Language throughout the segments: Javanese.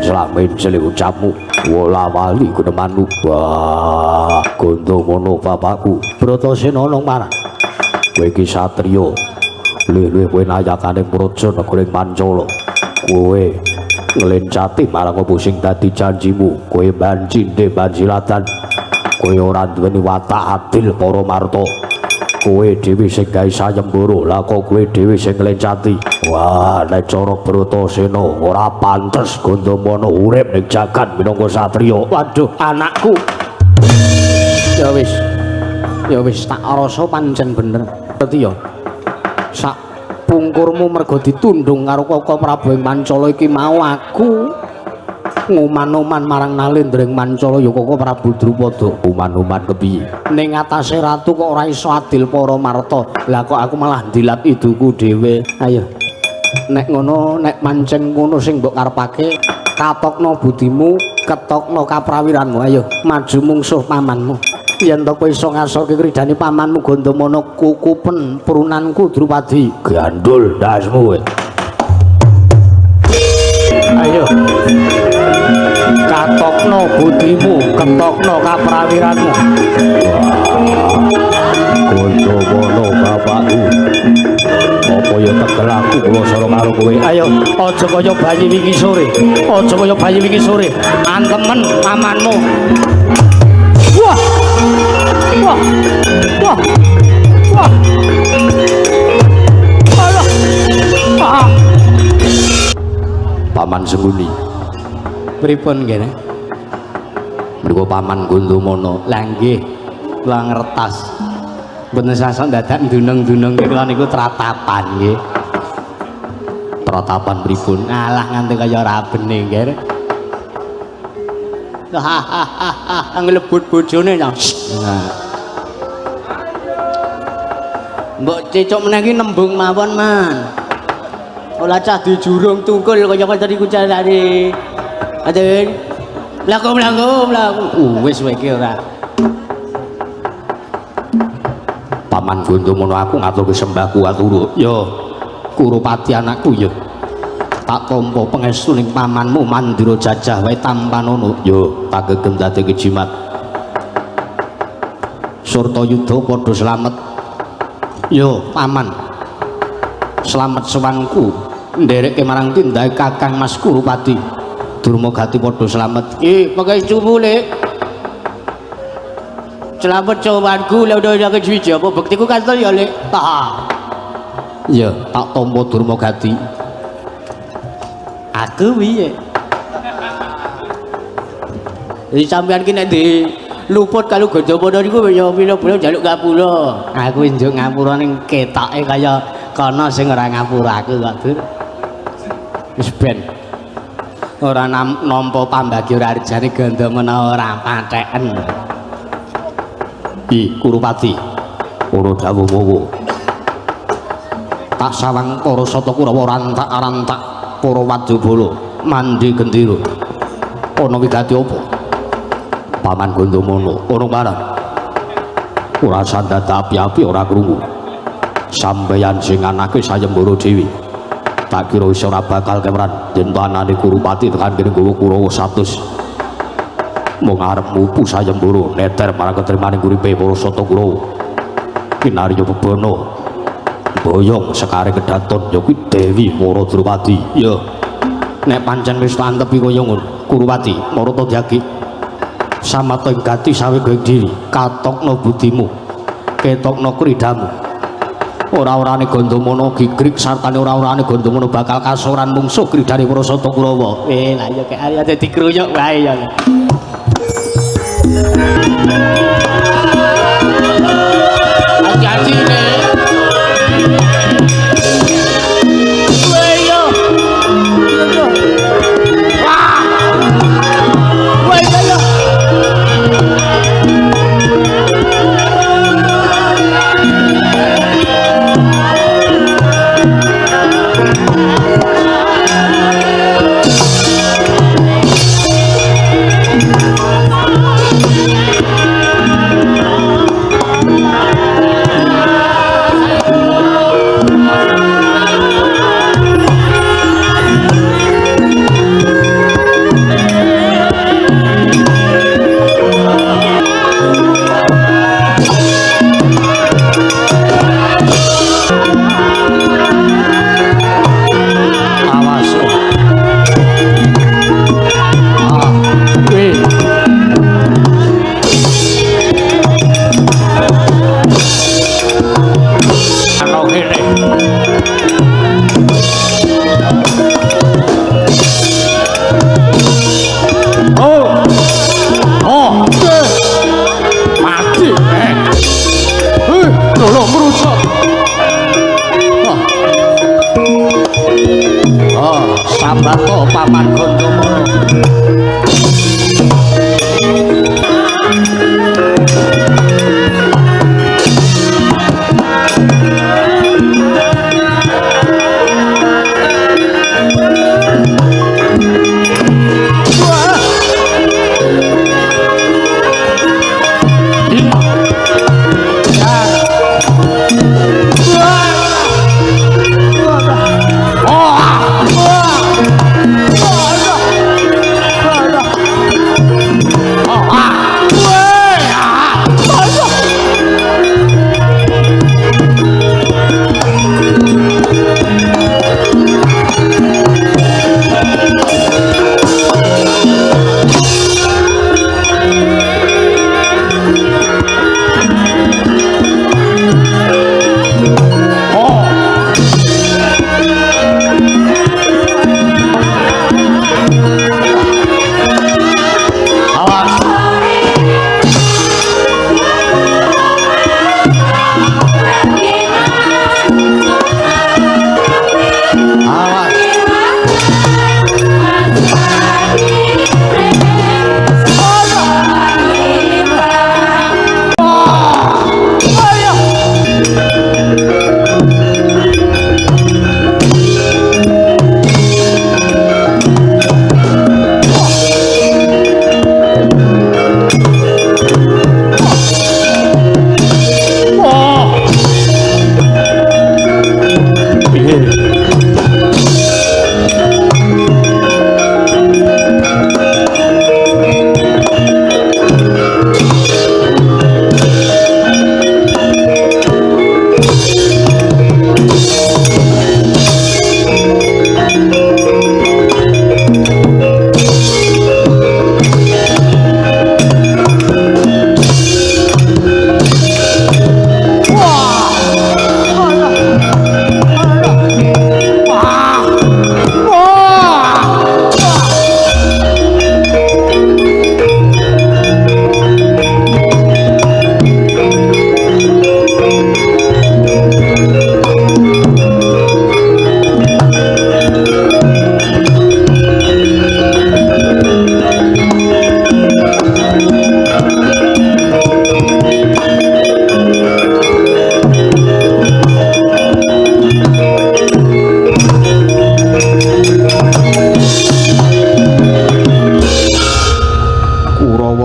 Menclak-menclek ucapmu. Wola wali gunemanmu. Wah, Gandamana bapakku. Bratasena nang marah. Kowe iki satriya. Luwih-luwih kowe nayakane praja negara ing Pancala. Kowe nglencati marang apa sing dadi janjimu. Kowe banjinde banjilatan. Kowe ora duweni watak adil para marta. Kowe dhewe sing gawe sayembara, lah kok kowe dhewe sing nglencati. Wah, nek cara Bratasena ora pantes Gandamana urip ning jagat minangka satriya. Waduh, anakku. Ya wis. Ya wis tak rasa pancen bener. Berarti ya sak pungkurmu mergo ditundung karo Koko Prabu ing Pancala iki mau aku nguman-uman marang Nalendra ing Pancala ya Koko Prabu Drupada. Uman-uman kepiye? Ning atase ratu kok ora iso adil para marta. Lah kok aku malah ndilat iduku dhewe. Ayo. Nek ngono, nek pancen ngono sing mbok karepake, katokno budimu, ketokno kaprawiranmu. Ayo, maju mungsuh pamanmu. Yen to kowe iso ngasorke kridane pamanmu Gandamana kukupen prunanku Drupadi. Gandul ndasmu kowe. Ayo. Katokno budimu, ketokno kaprawiranmu. Gandamana bapakku. Apa ya tegel aku kula sara karo kowe. Ayo, aja kaya bayi wingi sore. Aja kaya bayi wingi sore. Antemen pamanmu. Wah. Wah. Wah. Wah. Alah. Ah. Paman Sengkuni. Pripun kene? Mriku Paman Gandamana. Lah nggih, kula ngertos. Mboten sasok dadak ndunung-ndunung kula niku tratapan nggih. Tratapan pripun? Alah nganti kaya rabene nggih. Hahaha nglebut bojone ya. Nah. Mbok cecuk meneh iki nembung mawon, Man. Ora cah dijurung tungkul kaya kaya tadi kucarane. Aden. Mlaku mlaku mlaku. Wis kowe iki ora. Paman Gandamana aku ngaturke sembahku aturu. Ya, Kurupati anakku ya. Tak tampa pangestu ning pamanmu Mandira jajah wae tampanono. Ya, tak gegem dadi jimat. Surta yuda padha slamet. Ya, paman. Slamet sowanku nderekke marang tindake Kakang Mas Kurupati. Durma gati padha slamet. Pangestumu, Lek. Slamet sowanku lha udah siji apa bektiku kantor ya, Lek. Ta. Ya, tak tampa Durma gati. Aku piye? Jadi sampean ki nek di luput kalau Gandamana niku ya pira-pira njaluk ngapura. Aku njuk ngapura ning ketoke kaya kono sing ora ngapura aku kok, Dur. Wis ben. Ora nampa pambagi ora arjane Gandamana ora patheken. I Kurupati. Ora dawuh mowo. Tak sawang para sata Kurawa rantak-rantak para wadyabala mandi gendera. Ana wigati apa? Paman Gandamana ana marang. Ora sandat api-api ora krungu. Sampeyan sing anake sayembara dhewe. Tak kira wis ora bakal kemeran yen anane Kurupati tekan kene nggawa Kurawa 100. Mung arep mupu sayembara neter marang ketrimane uripe para sata Kurawa. Kinarya bebana boyong sekare kedaton ya kuwi Dewi Mara Drupadi. Ya. Nek pancen wis tantepi kaya ngono, Kurupati Marata Jagi. Samata ing gati sawega ing diri, katokno budimu, ketokno kridamu. Ora-orane Gandamana gigrik sartane ora-orane Gandamana bakal kasoran mungsuh kridane para sata Kurawa. Lah ya kek arep dadi kruyuk wae ya. Hati-hati nek.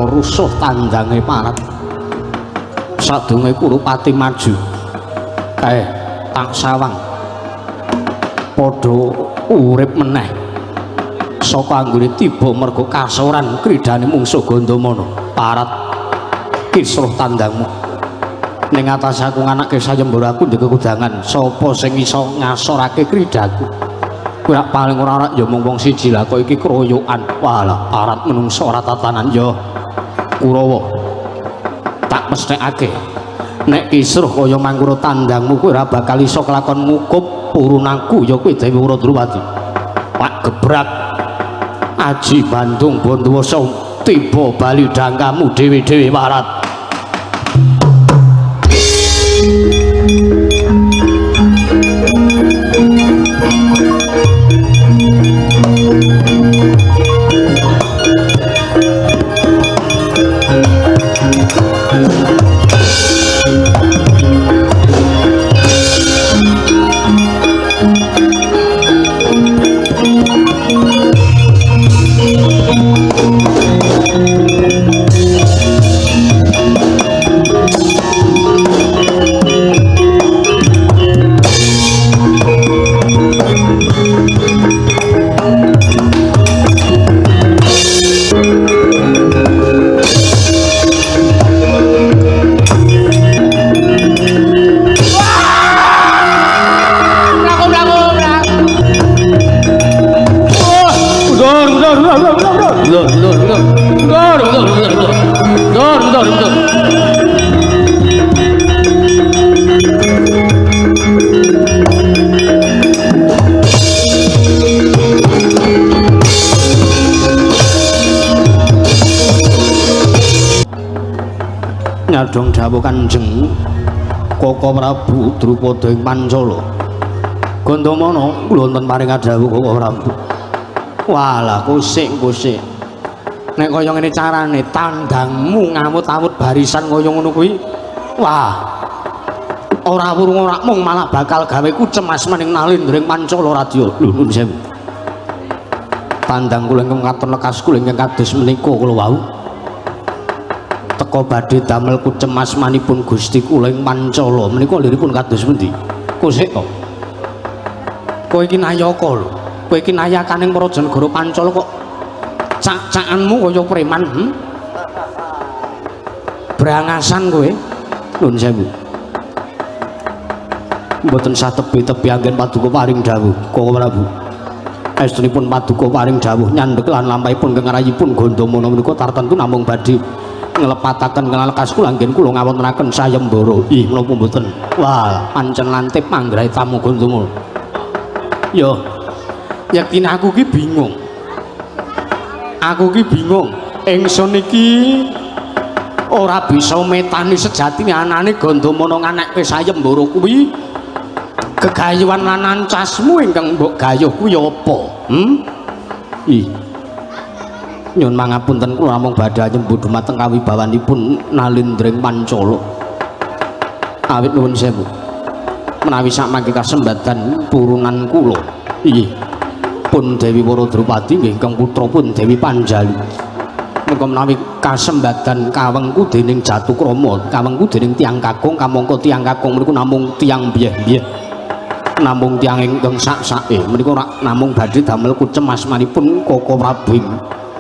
Rusuh tandange parat. Sadurunge Kurupati maju kae tak sawang padha urip meneh saka anggone tiba mergo kasoran kridane mungsuh Gandamana. Parat kisruh tandangmu ning atas aku nganake sayembara aku ndek kekudangan sapa sing iso ngasorake kridaku. Kuwi paling ora ora ya mung wong siji lah kok iki kroyokan. Walah parat menungso ora tatanan ya. Kurawa tak mesthekake nek kisruh kaya mangkono tandangmu kuwi ora bakal iso kelakon ngukup purunanku ya kuwi Dewi Wurandrawati. Pak gebrak aji Bandung Bondowoso tiba bali dangkamu dhewe-dhewe warat. Nyadong dawuh Kanjeng Koko Prabu Drupada ing Pancala. Gandamana kula wonten paring dawuh Koko Prabu. Walah kusik-kusik. Nek kaya ngene carane tandangmu ngamut-amut barisan kaya ngono kuwi. Wah. Ora wurung ora mung malah bakal gawe kucemas maning Nalindring Pancala Radya. Lho nuwun sewu. Tandang kula ingkang katon lekas kula ingkang kados menika kula wau. Teka badhe damel kucemas manipun Gusti kula ing Pancala menika liripun kados pundi? Kusik to. Kowe iki nayaka lho. Kowe iki nayakaning Praja Negara Pancala kok cak-cakanmu kaya preman, Brangasan kowe. Nuwun sewu. Mboten sah tebi-tebi anggen paduka paring dawuh, Koko Prabu. Estunipun paduka paring dawuh nyandhek lan lampahipun kengarayipun Gandamana menika tartentu namung badhe nglepataken ngalekas kula anggen kula ngawontenaken sayembara. Ih, menapa mboten? Wah, pancen lantip manggraitamu Gandamana. Yo, yektine aku ki bingung. Aku ki bingung. Ingsun iki ora bisa metani sejatine anane Gandamana nganekke sayembara kuwi gegayuhan lan ancasmu ingkang mbok gayuh kuwi apa? Ih. Nyuwun mangapunten kula namung badhe nyembuh dumateng kawibawanipun Nalindring Pancala. Awit nuwun sewu. Menawi sakmangke kasembatan purunan kula. Inggih. Pun Dewi Wara Drupadi nggih ingkang putra pun Dewi Panjali. Muga menawi kasembatan kawengku dening Jatukrama, kawengku dening tiyang kakung, kamangka tiyang kakung meniku namung tiyang biyeh-biyeh. Namung tiyang ingkang sak-sake menika ora namung badhe damel kucemas manipun Koko Prabu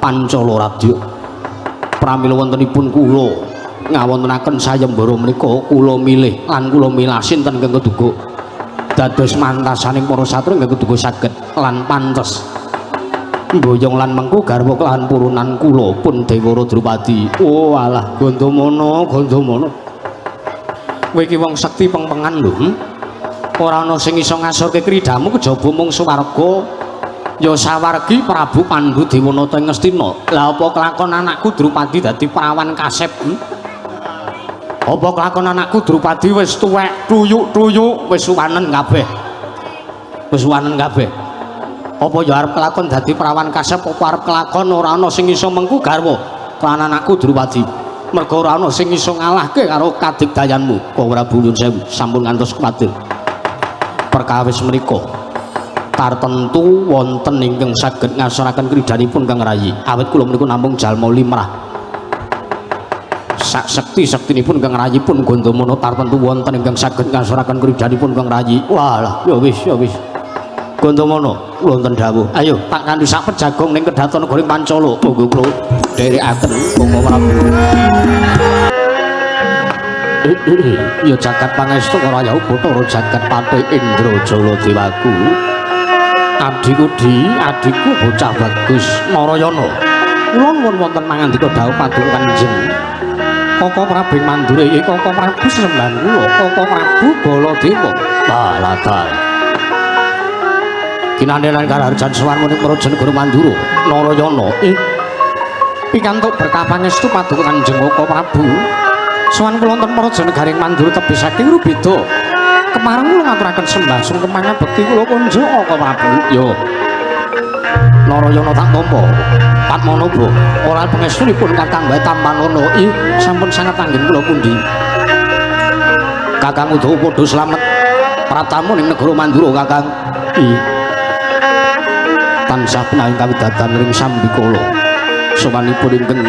Pancala Radya. Pramila wontenipun kula ngawontenaken sayembara menika kula milih lan kula milah sinten ingkang keduga dados mantasaning para satria ingkang keduga saged lan pantes mboyong lan mengku garwa kelahan purunan kula pun Dewara Drupadi. Oh alah Gandamana, Gandamana. Kowe iki wong sekti pengpengan lho. Ora ana sing iso ngasorke kridamu kejaba mung swarga ya sawargi Prabu Pandhu Dewanata ing Ngastina. Lah apa kelakon anakku Drupadi dadi prawan kasep? Apa kelakon anakku Drupadi wis tuwek tuyuk-tuyuk wis wanen kabeh. Wis wanen kabeh. Apa ya arep kelakon dadi prawan kasep apa arep kelakon ora ana sing iso mengku garwa kelan anakku Drupadi. Merga ora ana sing iso ngalahke karo kadigdayanmu. Koko Prabu nyuwun sewu sampun ngantos kuwatir. Perkawis menika tartentu wonten ingkang saged ngasoraken kridanipun Kang Rayi. Awit kula menika namung jalma limrah. Sak sekti-sektinipun Kang Rayi pun Gandamana tartentu wonten ingkang saged ngasoraken kridanipun Kang Rayi. Walah, ya wis, ya wis. Gandamana wonten dawuh. Ayo tak kanthi sak pejagong ning kedaton negara Pancala. Monggo kula dherekaken Koko Prabu. Ya jagat pangestu ora ya Bathara jagat Patih Indra Jala Dewaku. Adhiku di, adhiku bocah bagus Narayana. Kula nuwun wonten mangandika dawuh paduka Kanjeng. Koko Prabu ing Mandura iki Koko Prabu sesembahan kula, Koko Prabu Baladewa. Baladal. Kinandenan karaharjan sowan muning Praja Negara Mandura Narayana. Pikantuk berkah pangestu paduka Kanjeng Koko Prabu. Sowan kula wonten Praja Negaring Mandura tebih saking Rubeda. Kemareng kula ngaturaken sembah sungkem pangabekti kula kunjuk Koko Prabu. Yo. Narayana tak tampa. Padmanaba ora pangestunipun Kakang wae tampanana. Ih, sampun sanget anggen kula pundi. Kakang Udawa padha slamet pratamu ning negara Mandura, Kakang. Ih. Tansah pinanggih kawidadan ring sambikala. Sowanipun ingkang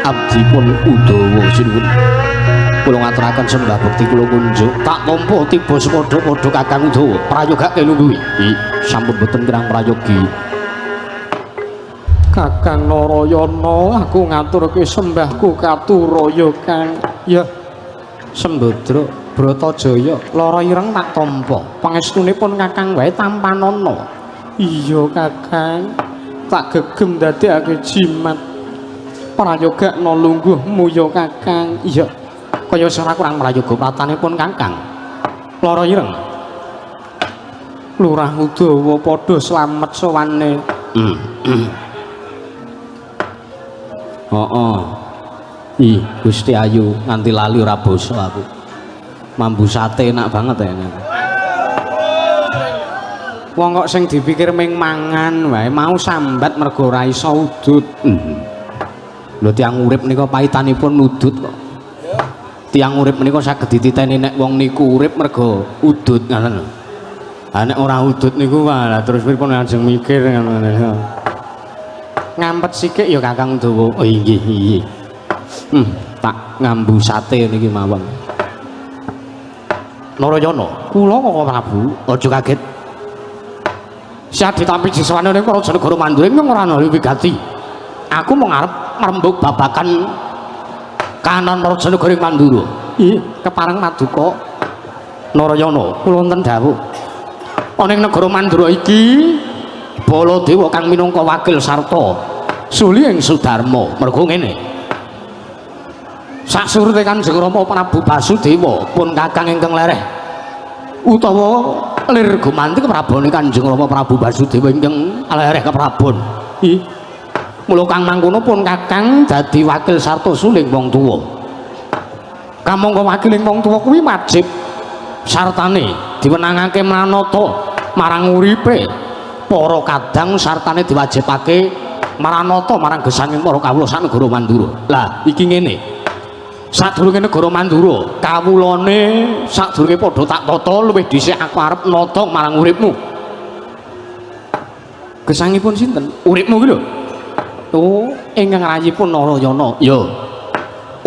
abdipun Udawa sinuwun. Kula ngaturaken sembah bekti kula kunjuk. Tak tampa tiba sepadha-padha Kakang Udawa. Prayogake lungguhi. Ih, sampun boten kirang prayogi. Kakang Narayana, aku ngaturke sembahku katuraya, Kang. Ya. Sembadra Bratajaya lara ireng tak tampa. Pangestunipun Kakang wae tampanana. Iya, Kakang. Tak gegem dadekake jimat. Prayogakna lungguhmu ya, Kakang. Iya. Kaya ora kurang prayoga pratanipun Kakang. Lara ireng. Lurah Udawa padha slamet sowane. Heeh. Ih, Gusti Ayu nganti lali ora basa aku. Mambu sate enak banget ya. Wong kok sing dipikir ming mangan wae, mau sambat mergo ora iso udut. Lho tiyang urip nika paitanipun udut kok. Tiyang urip menika saged dititeni nek wong niku urip mergo udut ngoten lho. Ha nek ora udut niku wah terus pripun ajeng mikir ngono. Ngampet sikik ya Kakang Dawa. Oh inggih inggih. Tak ngambu sate niki mawon. Narayana, kula Koko Prabu, aja kaget. Siap ditampi jiswane ning Raja Negara Mandura ing ora ana wigati. Aku mung arep ngrembug babagan kanan Raja Negara ing Mandura. Ih, kepareng paduka Narayana, kula wonten dawuh. Ana ing negara Mandura iki Baladewa kang minangka wakil sarta suli ing Sudarma. Mergo ngene. Sasurute Kanjeng Rama Prabu Basudewa pun kakang ingkang lereh utawa lir gumanti keprabone Kanjeng Rama Prabu Basudewa ingkang lereh keprabon. Ih. Mula kang mangkono pun kakang dadi wakil sarta suling wong tuwa. Kamangka wakiling wong tuwa kuwi wajib sartane diwenangake mranata marang uripe para kadang sartane diwajibake maranata marang gesanging para kawula sak negara Mandura. Lah iki ngene. Sadurunge negara Mandura, kawulane sadurunge padha tak tata luwih dhisik aku arep nata marang uripmu. Gesangipun sinten? Uripmu ki lho. Oh, ingkang rayipun Narayana. Ya.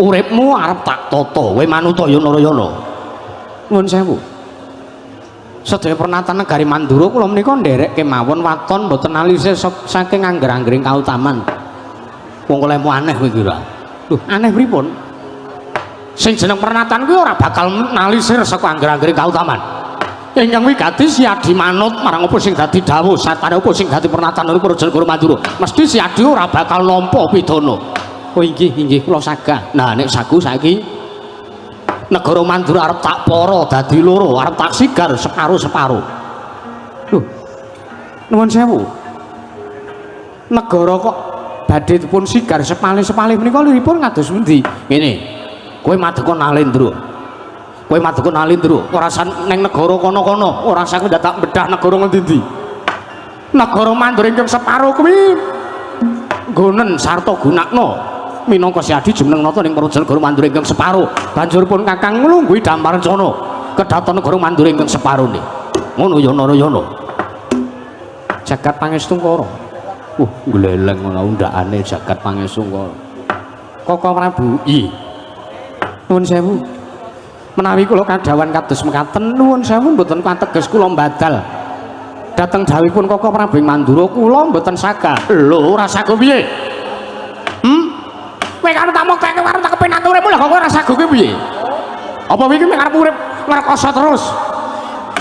Uripmu arep tak tata, kowe manuta ya Narayana. Nuwun sewu. Sedaya pernatan negari Mandura kula menika nderek kemawon waton mboten alise saking angger-anggering kautaman. Wong olehmu aneh kowe iki ora. Lho, aneh pripun? Sing jeneng pernatan kuwi ora bakal nalisir saka angger-anggering kautaman. Ingkang wigati Siadi manut marang apa sing dadi dawuh satane apa sing dadi pernatan urip Raja Negara Mandura. Mesti Siadi ora bakal nampa pidana. Oh inggih inggih kula sagah. Nah nek sagu saiki negara Mandura arep tak para dadi loro, arep tak sigar separo-separo. Lho. Nuwun sewu. Negara kok badhe dipun sigar sepalih-sepalih menika liripun kados pundi? Ngene. Kowe madeka Nalendra. Kowe madeka Nalendra, ora usah ning negara kono-kono, ora usah dadak bedah negara ngendi-endi. Negara Mandura ingkang separo kuwi nggonen sarta gunakna minangka Siadi jumeneng nata ning Praja Negara Mandura ingkang separo. Banjur pun kakang nglungguhi damar rencana kedhaton negara Mandura ingkang separone. Ngono ya Narayana. Jagat Pangestungkara. Wah, gleleng ngono undakane Jagat Pangestungkara. Koko Prabu, iya. Nuwun sewu. Menawi kula kadhawan kados mekaten, nuwun sewu mboten kateges kula mbadal. Dhateng dawuhipun Koko Prabu ing Mandura kula mboten sagah. Lho, ora sago piye? Kowe karo tak mokteke karo tak kepenak uripmu lho kok ora sago kuwi piye? Apa wingi mek arep urip ngrekoso terus?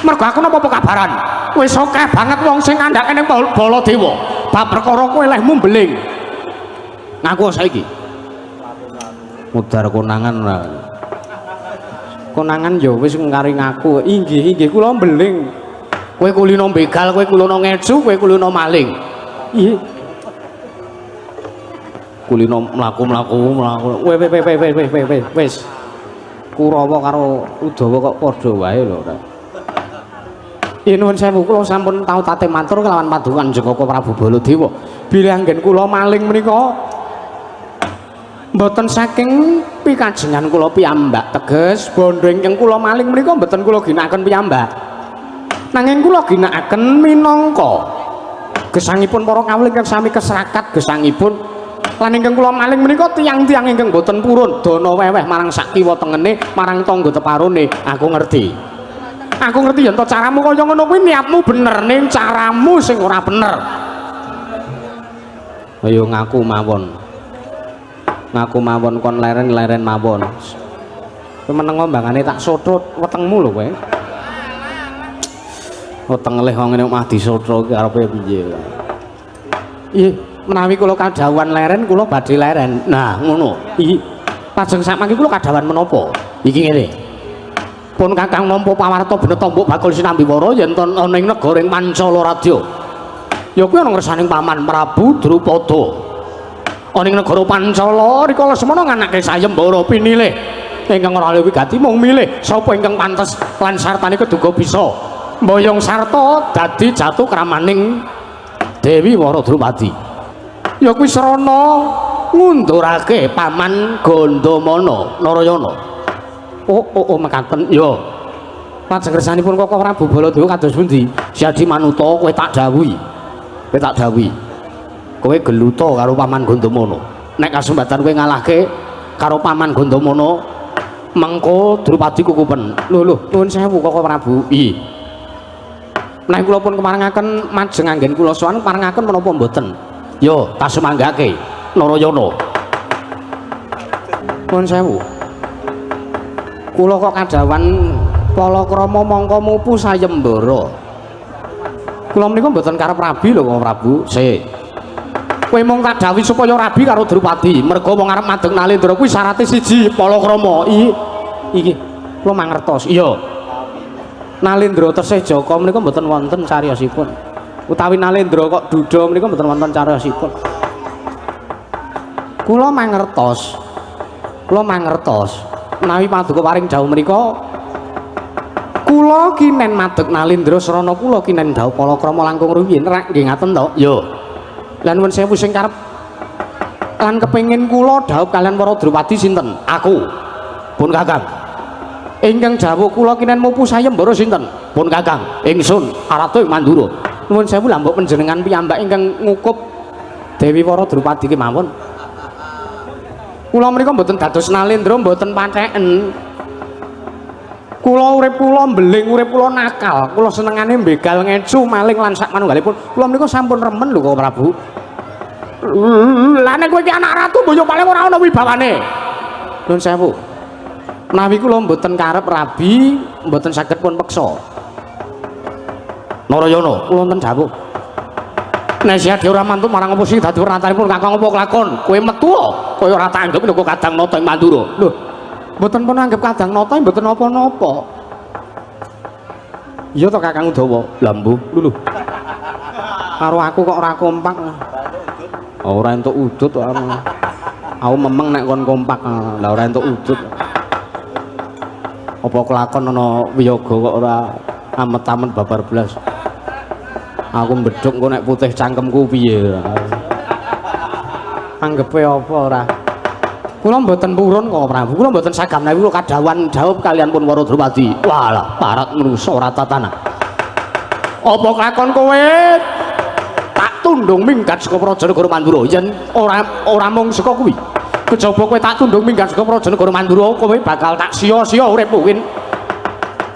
Mergo aku napa kabaran? Wis akeh banget wong sing ngandhake ning Baladewa. Bab perkara kowe lehmu mbeling. Ngaku saiki. Mudhar konangan ora. Konangan ya wis ngkari ngaku. Inggih inggih kula mbeling. Kowe kulino begal, kowe kulino ngecu, kowe kulino maling. Iya. Kulino mlaku-mlaku mlaku. Weh weh weh weh weh weh wis. Kurawa karo Udawa kok padha wae lho ora. Iya nuwun sewu kula sampun tau tate matur kelawan paduka Kanjeng Koko Prabu Baladewa. Bilih anggen kula maling menika mboten saking pikajengan kula piyambak, teges bondo ingkang kula maling menika mboten kula ginakaken piyambak. Nanging kula ginakaken minangka gesangipun para kawula ingkang sami kesrakat gesangipun lan ingkang kula maling menika tiyang-tiyang ingkang boten purun dana weweh marang sak kiwa tengene marang tangga teparone. Aku ngerti. Aku ngerti yen to caramu kaya ngono kuwi niatmu bener ning caramu sing ora bener. Ayo ngaku mawon. Ngaku mawon kon leren-leren mawon. Kowe meneng mbangane tak sothot wetengmu lho kowe. Weteng leh wong ngene mah disotho iki arepe piye. Ih, menawi kula kadhawuhan leren kula badhe leren. Nah, ngono. Ih, lajeng sakmangke kula kadhawuhan menapa? Iki ngene. Pun kakang nampa pawarta bener tombok bakul sinambi wara yen to ana ing negara ing Pancala Radya. Ya kuwi ana ngersaning Paman Prabu Drupada. Ana ing negara Pancala rikala semono nganake sayembara pinilih ingkang ora wigati mung milih sapa ingkang pantes lan sartane keduga bisa Mboyong sarta dadi jatuh kramaning Dewi Wara Drupadi. Ya kuwi srana ngundurake paman Gandamana Narayana. Oh oh oh mekaten ya. Lajeng kersanipun Koko Prabu Baladewa kados pundi? Siadi manuta kowe tak dawuhi. Kowe tak dawuhi. Kowe geluta karo paman Gandamana. Nek kasembatan kowe ngalahke karo paman Gandamana, mengko Drupadi kukupen. Lho lho, nuwun sewu Koko Prabu. Iya. Menawi kula pun kemarengaken majeng anggen kula sowan parengaken menapa mboten? Yo, kasumanggake Narayana. Nuwun sewu. Kula kok kadhawan palakrama mangka mupu sayembara. Kula menika mboten karep rabi lho Koko Prabu. Sik. Kowe mung tak dawuhi supaya rabi karo Drupadi. Merga wong arep madeg Nalendra kuwi syarate siji, palakrama. Iki kula mangertos. Iya. Nalendra tesih Jaka menika mboten wonten cariyosipun. Utawi Nalendra kok duda menika mboten wonten cariyosipun. Kula mangertos. Kula mangertos. Menawi paduka paring dawuh menika kula kinen madeg Nalendra srana kula kinen dawuh palakrama langkung rumiyin rak nggih ngaten to? Iya. Lah nuwun sewu sing karep lan kepengin kula dhawuh kalian para Drupadi sinten? Aku. Pun Kakang. Ingkang dawuh kula kinen mupu sayembara sinten? Pun Kakang. Ingsun Aratu ing Mandura. Nuwun sewu lha mbok panjenengan piyambak ingkang ngukup Dewi Wara Drupadi kemawon. Kula menika mboten dados Nalendra mboten patheken. Kula urip kula mbeling, urip kula nakal. Kula senengane mbegal ngecu, maling lan sak manunggalipun. Kula menika sampun remen lho Koko Prabu. Lah nek kowe iki anak ratu mbok yo paling ora ana wibawane. Nuwun sewu. Menawi kula mboten karep rabi, mboten saged pun peksa. Narayana, kula wonten dawuh. Nek siade ora mantuk marang apa sing dadi pernatanipun Kakang apa kelakon? Kowe metu kowe ora tak anggep minangka kadang nata ing Mandura. Lho, mboten pun anggep kadang nata mboten napa-napa. Iya to Kakang Udawa? Lah mbuh, lho lho. Karo aku kok ora kompak. Ora entuk udut kok. Aku memeng nek kon kompak. Lah ora entuk udut. Apa kelakon ana wiyaga kok ora amet-amet babar blas. Aku mbedhuk engko nek putih cangkemku piye. Anggepe apa ora? Kula mboten purun kok Prabu. Kula mboten sagam menawi kula kadhawuhan jawab kalian pun Wara Drupadi. Walah, parat manusa ora tatana. Apa kelakon kowe tak tundung minggat saka Praja Negara Mandura? Yen ora mung saka kuwi. Kejaba kowe tak tundung minggat saka Praja Negara Mandura, kowe bakal tak sia-sia uripmu kuwi.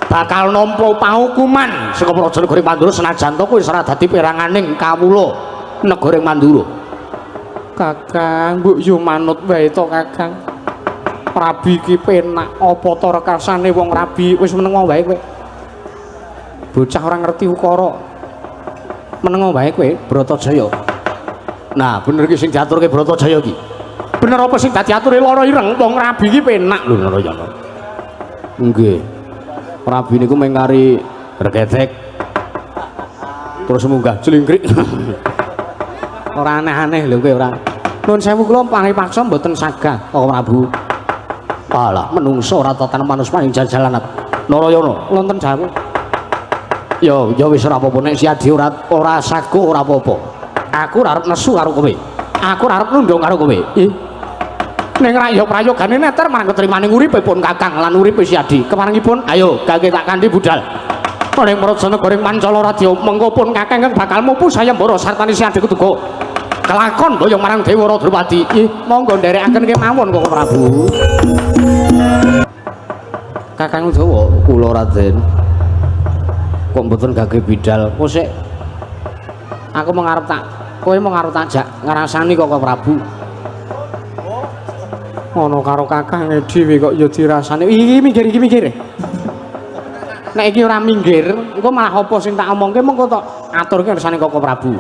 Bakal nampa paukuman saka Praja Negara Mandura senajan to kowe ora dadi peranganing kawula negara Mandura. Kakang, mbok yo manut wae to Kakang. Rabi iki penak, apa to rekasane wong rabi wis menengo wae kowe. Bocah ora ngerti ukara. Menengo wae kowe Bratajaya. Nah, bener iki sing diaturke Bratajaya iki. Bener apa sing dadi ature lara ireng wong rabi iki penak lho Narayana. Nggih. Rabi niku mung kari regetek. Terus munggah jlingkrik. Ora aneh-aneh lho kowe ora. Nuwun sewu kula paring paksa mboten sagah Koko Prabu. Alah menungso ora tatanan manus paling jajalan. Narayana, wonten dawuh. Yo, ya wis ora apa-apa nek Siadi ora sago ora apa-apa. Aku ora arep nesu karo kowe. Aku ora arep nundung karo kowe. Ih. Ning ra ya prayogane neter marang ketrimane uripe pun Kakang lan uripe Siadi. Keparengipun ayo gage tak kanthi budal. Ning Praja Negara Pancala Radya mengko pun Kakang kang bakal mupu sayembara sartane Siadi keduga. Kelakon boyong marang Dewa Drupadi. Ih, monggo nderekaken kemawon Koko Prabu. Kakang Udawa, kula Raden. Kok mboten gage bidal? Kok sik aku mung arep tak kowe mung arep tak jak ngrasani Koko Prabu. Ngono karo kakange dhewe kok ya dirasani. Iki minggir, iki minggir. Nek iki ora minggir, engko malah apa sing tak omongke mengko tok aturke ngersane Koko Prabu.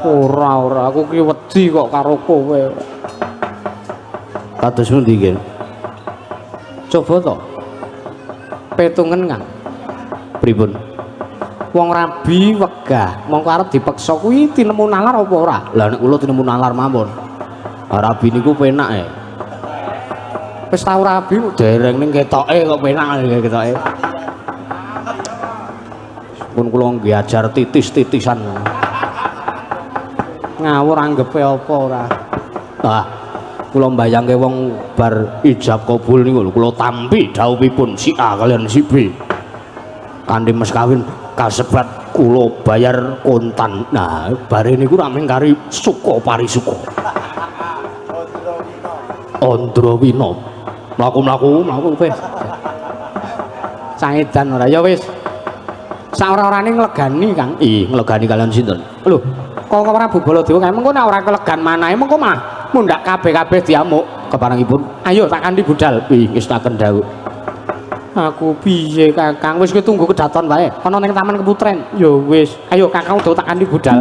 Ora, ora, aku ki wedi kok karo kowe. Kados pundi, Gen? Coba to. Petungen, Kang. Pripun? Wong rabi wegah, mongko arep dipeksa kuwi tinemu nalar apa ora? Lah nek kula tinemu nalar mawon. Rabi niku penak e. Wis tau rabi dereng ning ketoke kok penak ketoke. Pun kula nggih ajar titis-titisan. Ngawur anggepe apa ora? Ah, kula mbayangke wong bar ijab kabul niku lho, kula tampi dhawuhipun si A kalian si B. Kanthi mas kawin kasebat kula bayar kontan. Nah, bare niku ra mung kari suka parisuka. Andrawina. Mlaku-mlaku, mlaku wis. Saedan ora ya wis. Saora-orane nglegani, Kang. Ih, nglegani kalian sinten? Lho, kok Prabu Baladewa kae mengko nek ora kelegan manahe mengko malah mundhak kabeh-kabeh diamuk keparengipun. Ayo tak kanthi budal. Ih, wis tak kendhawuk. Aku piye, Kakang? Wis kowe tunggu kedaton wae. Ana ning Taman Keputren. Ya wis. Ayo Kakang udah tak kanthi budal.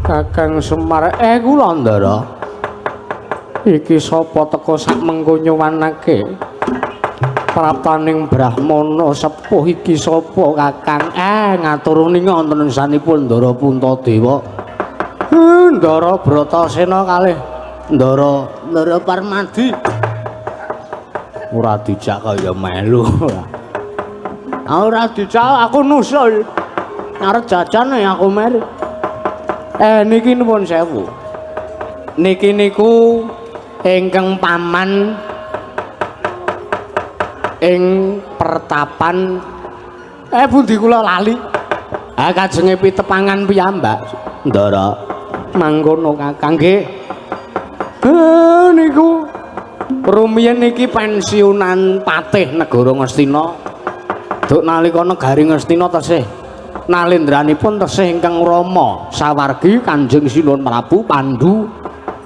Kakang Semar, kula Ndara. Iki sapa teka sak mengko nyuwanake praptaning brahmana sepuh iki sapa Kakang? Ngatur ning wonten sanipun Ndara Puntadewa. Ndara Bratasena kalih Ndara Parmadi. Ora dijak kaya melu. Ora dijak aku nusul. Arep jajan aku melu. Niki nuwun sewu. Niki niku ingkang paman ing pertapan pundi kula lali. Ah kajenge pitepangan piyambak, Ndara. Mangkono Kakang nggih. Niku rumiyin niki pensiunan patih negara Ngastina. Duk nalika negari Ngastina tesih nalendranipun tesih ingkang rama sawargi Kanjeng Sinuwun Prabu Pandu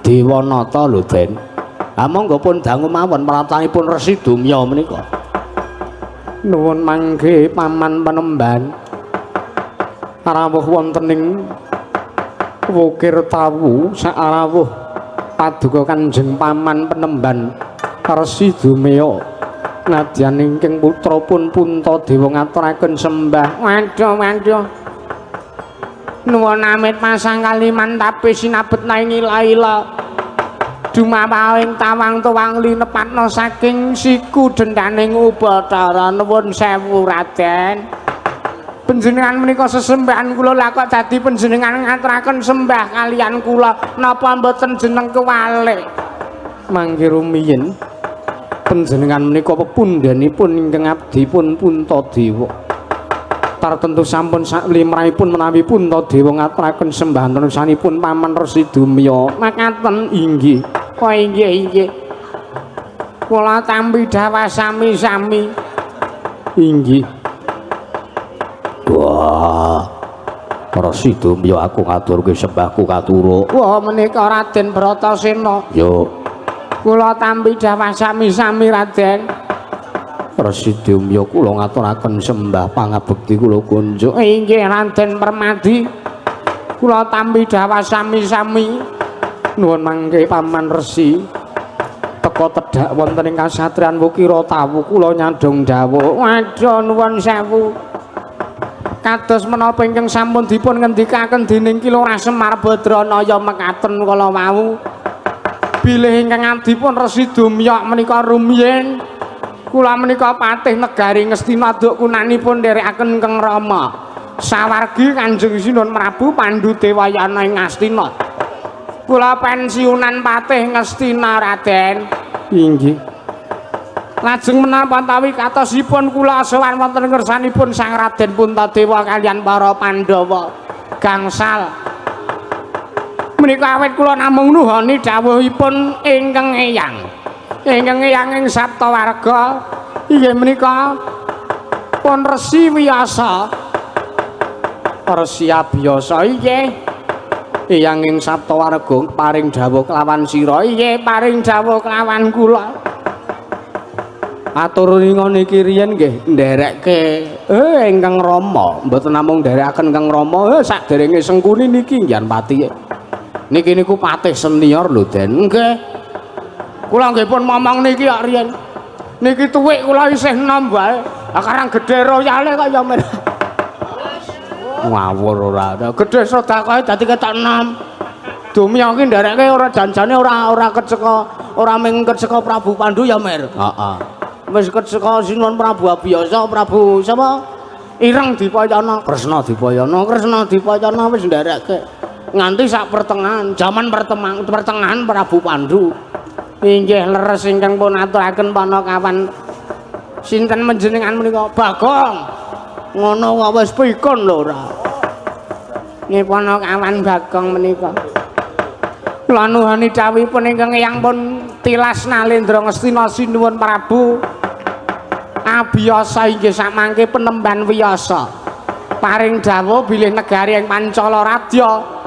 Dewanata lho Den. Ha monggo pun dangu mawon praptanipun Resi Dumya menika. Nuwun mangke paman penemban. Rawuh wonten ing Wukir Tawu sarawuh paduka Kanjeng Paman Penemban Resi Dumya. Nadyan ingkang putra pun Puntadewa ngaturaken sembah. Waduh waduh. Nuwun amit pasang kaliman tapi sinabet naing ila-ila. Dumawahing tawang tuwang linepatna saking siku dendaning Ubathara. Nuwun sewu Raden. Panjenengan menika sesembahan kula lha kok dadi panjenengan ngaturaken sembah kalian kula napa mboten jeneng kewalik. Mangke rumiyin panjenengan menika pepundhenipun ingkang abdi pun Puntadewa. Tartemtu sampun saklimrahipun menawi Puntadewa ngaturaken sembah terusanipun Paman Resi Dumya. Makaten inggih. Oh inggih inggih. Kula tampi dhawah sami-sami. Inggih. Wah. Resi Dumya aku ngaturke sembahku katuruk. Wah menika Raden Bratasena. Yo. Kula tampi dhawah sami-sami Raden. Resi Dumya kula ngaturaken sembah pangabekti kula kunjuk. Inggih Raden Permadi. Kula tampi dhawah sami-sami. Nuwun mangke Paman Resi. Teka tedhak wonten ing kasatriyan Wukira Tawu kula nyandhong dawuh. Waduh nuwun sewu. Kados menapa ingkang sampun dipun ngendikaken dening Ki Lurah Semar Badranaya mekaten kala wau. Bilih ingkang abdipun Resi Dumya menika rumiyin kula menika patih negari Ngastina duk kunanipun nderekaken Kang Rama sawargi Kanjeng Sinuwun Prabu Pandu Dewayana ing Ngastina. Kula pensiunan patih Ngastina Raden. Inggih. Lajeng menapa tawi katosipun kula sowan wonten ngersanipun Sang Raden Puntadewa kaliyan para Pandhawa gangsal. Menika awit kula namung nuhoni dawuhipun ingkang eyang. Ingkang eyang ing Saptawarga inggih menika pun Resi Wiyasa. Resi Abiyasa inggih. Eyang ing Saptawarga paring dawuh kelawan sira inggih paring dawuh kelawan kula. Atur ninga niki riyen nggih nderekke ingkang Rama, mboten namung nderekaken ingkang Rama, saderenge Sengkuni niki Ngyan Pati. Niki niku patih senior lho, Den. Nggih. Kula nggih pun momong niki kok riyen. Niki tuwik kula isih enom wae. Ah karang gedhe royale kok ya men. Ngawur ora. Gedhe sedekahe dadi ketok enom. Dumya ki nderekke ora janjane ora keceka, ora ming keceka Prabu Pandu ya, Mir. Heeh. Wis keceka Sinuwun Prabu Abiyasa, Prabu sapa? Ireng Dipayana, Kresna Dipayana, Kresna Dipayana wis nderekke. Nganti sak pertengahan, jaman pertengahan Prabu Pandu. Inggih leres ingkang pun aturaken panakawan. Sinten panjenengan menika? Bagong. Ngono kok wis pikun lho ora. Nggih panakawan Bagong menika. Kula nuhoni dawuhipun ingkang eyang pun tilas Nalendra Ngastina sinuwun Prabu Abiyasa inggih samangke penemban wiyasa. Paring dawuh bilih negari ing Pancala Radya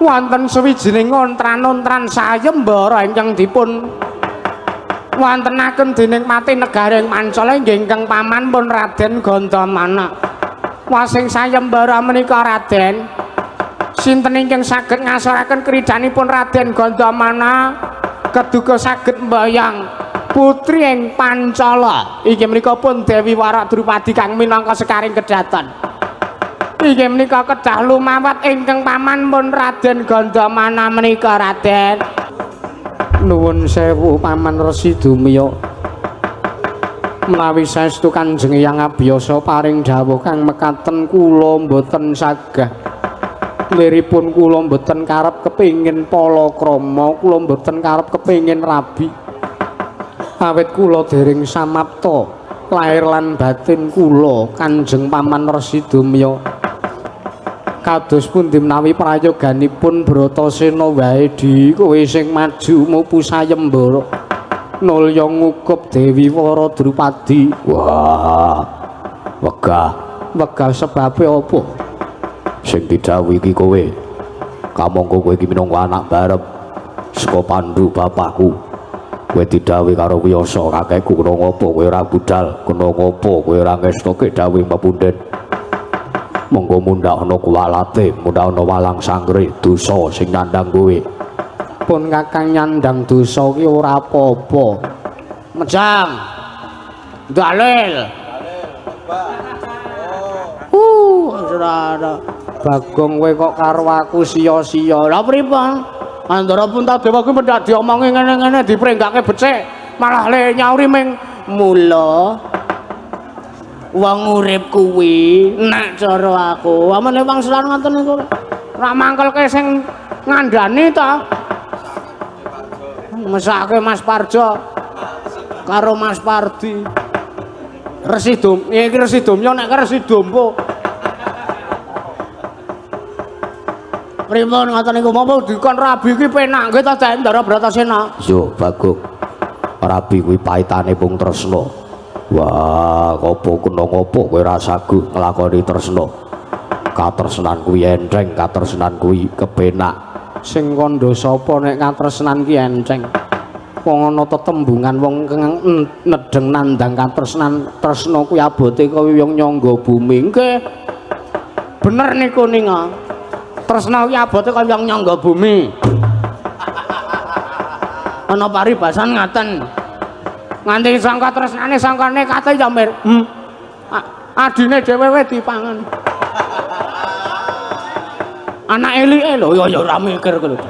wonten sawijining ontran-ontran sayembara ingkang dipun wontenaken dening pati negari ing Pancala inggih ingkang paman pun Raden Gandamana. Wasing sayembara menika Raden, sinten ingkang saged ngasoraken kridanipun Raden Gandamana keduga saged mbayang putri ing Pancala. Inggih menika pun Dewi Wara Drupadi kang minangka sekaring kedaton. Inggih menika kedah lumawat ingkang paman pun Raden Gandamana menika Raden. Nuwun sewu Paman Resi Dumya. Menawi saestu Kanjeng Eyang Abiyasa paring dawuh kang mekaten kula mboten sagah. Liripun kula mboten karep kepingin palakrama, kula mboten karep kepingin rabi. Awit kula dereng samapta lair lan batin kula Kanjeng Paman Resi Dumya. Kados pundi menawi prayoganipun Bratasena wae di kowe sing maju mupu sayembara nulya ngukup Dewi Wara Drupadi. Wah, wegah. Wegah sebabe apa? Sing didhawuhi iki kowe. Kamangka kowe iki minangka anak barep saka Pandu bapakku. Kowe didhawuhi karo Wiyasa kakekku kena ngopo kowe ora budal, kena ngopo kowe ora ngestoke dawuh pepunden. Monggo mundhak ana kuwalate, mundhak ana walang sangkre dosa sing nyandang kowe. Pun kakang nyandang dosa ki ora apa-apa. Mejang. Dalil. Ora. Bagong kowe kok karo aku sia-sia. Lah pripun? Andara Puntadewa kuwi mendak diomongi ngene-ngene diprenggake becik, malah le nyauri ming mula. Wong urip kuwi nek cara aku, amene wangsulan ngoten niku ora mangkelke sing ngandani ta. Mesake Mas Parjo karo Mas Pardi. Resi Dum, iki Resi Dumya nek Resi Dompo. Pripun ngoten niku monggo dikon rabi iki penak nggih ta Ndara Bratasena. Yo Bagong. Rabi kuwi paitane Pung Tresna. Wah, apa kena ngopo kowe ora saguh nglakoni tresna. Katresnan kuwi enteng, katresnan kuwi kepenak. Sing kandha sapa nek katresnan ki enteng? Wong ana tetembungan wong nedheng nandang katresnan, tresna kuwi abote kaya wong nyangga bumi. Nggih. Bener niku ninga. Tresna kuwi abote kaya wong nyangga bumi. Ana paribasan ngaten. Nganti sangka tresnane sangkane kate ya Mir. Adine dhewe wae dipangan. Anak elike lho ya ya ora mikir kuwi.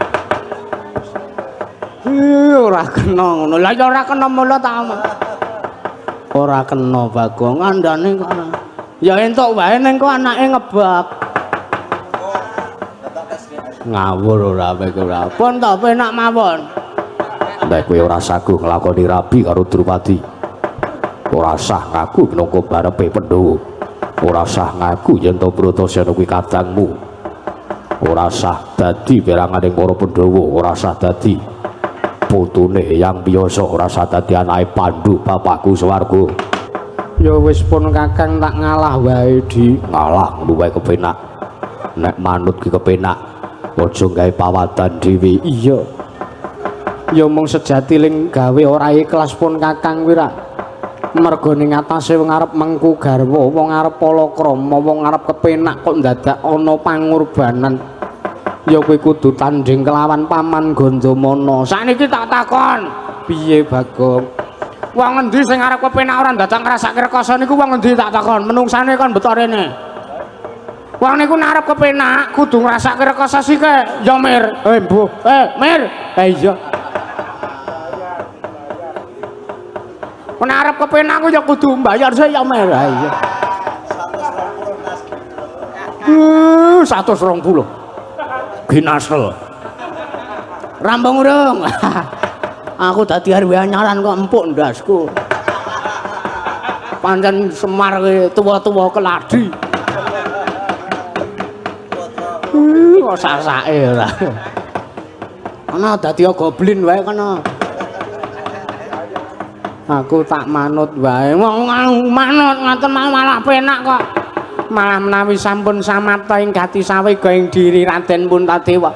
Ora kena ngono. Lah ya ora kena mula ta. Ora kena Bagong ngandane kok. Ya entuk wae ning kok anake ngebak. Ngawur ora kowe ora. Pun ta penak mawon. Nek kowe ora saguh nglakoni rabi karo Drupadi, ora sah ngaku minangka barepe Pandhawa, ora sah ngaku yen to Bratasena kuwi kadangmu, ora sah dadi peranganing para Pandhawa, ora sah dadi putune Eyang Wiyasa, ora sah dadi anake Pandu bapakku swarga. Ya wis pun kakang tak ngalah wae di. Ngalah ngono wae kepenak. Nek manut ki kepenak, aja gawe pawadan dhewe. Iya. Ya mung sejati ling gawe ora ikhlas pun kakang kuwi ra. Merga ning atase wong arep mengku garwa, wong arep palakrama, wong arep kepenak kok dadak ana pangorbanan. Ya kowe kudu tandhing kelawan Paman Gandamana. Sakniki tak takon, piye Bagong? Wong endi sing arep kepenak ora dadak ngrasake rekoso niku wong endi tak takon? Menungsane kon beto rene. Wong niku nek arep kepenak kudu ngrasake rekoso sike. Ya Mir. Eh mbuh. Eh Mir. Eh iya. Nek arep kepenak ku ya kudu mbayar sik ya Mir. Ha iya. 120. Ginasel. Rampung urung. Aku dadi RW anyaran kok empuk ndasku. Pancen Semar kowe tuwa-tuwa keladi. Kok sasake ora. Ana dadi goblin wae kono. Aku tak manut wae. Wong manut ngoten malah penak kok. Malah menawi sampun samapta ing gati sawega ing diri Raden Puntadewa.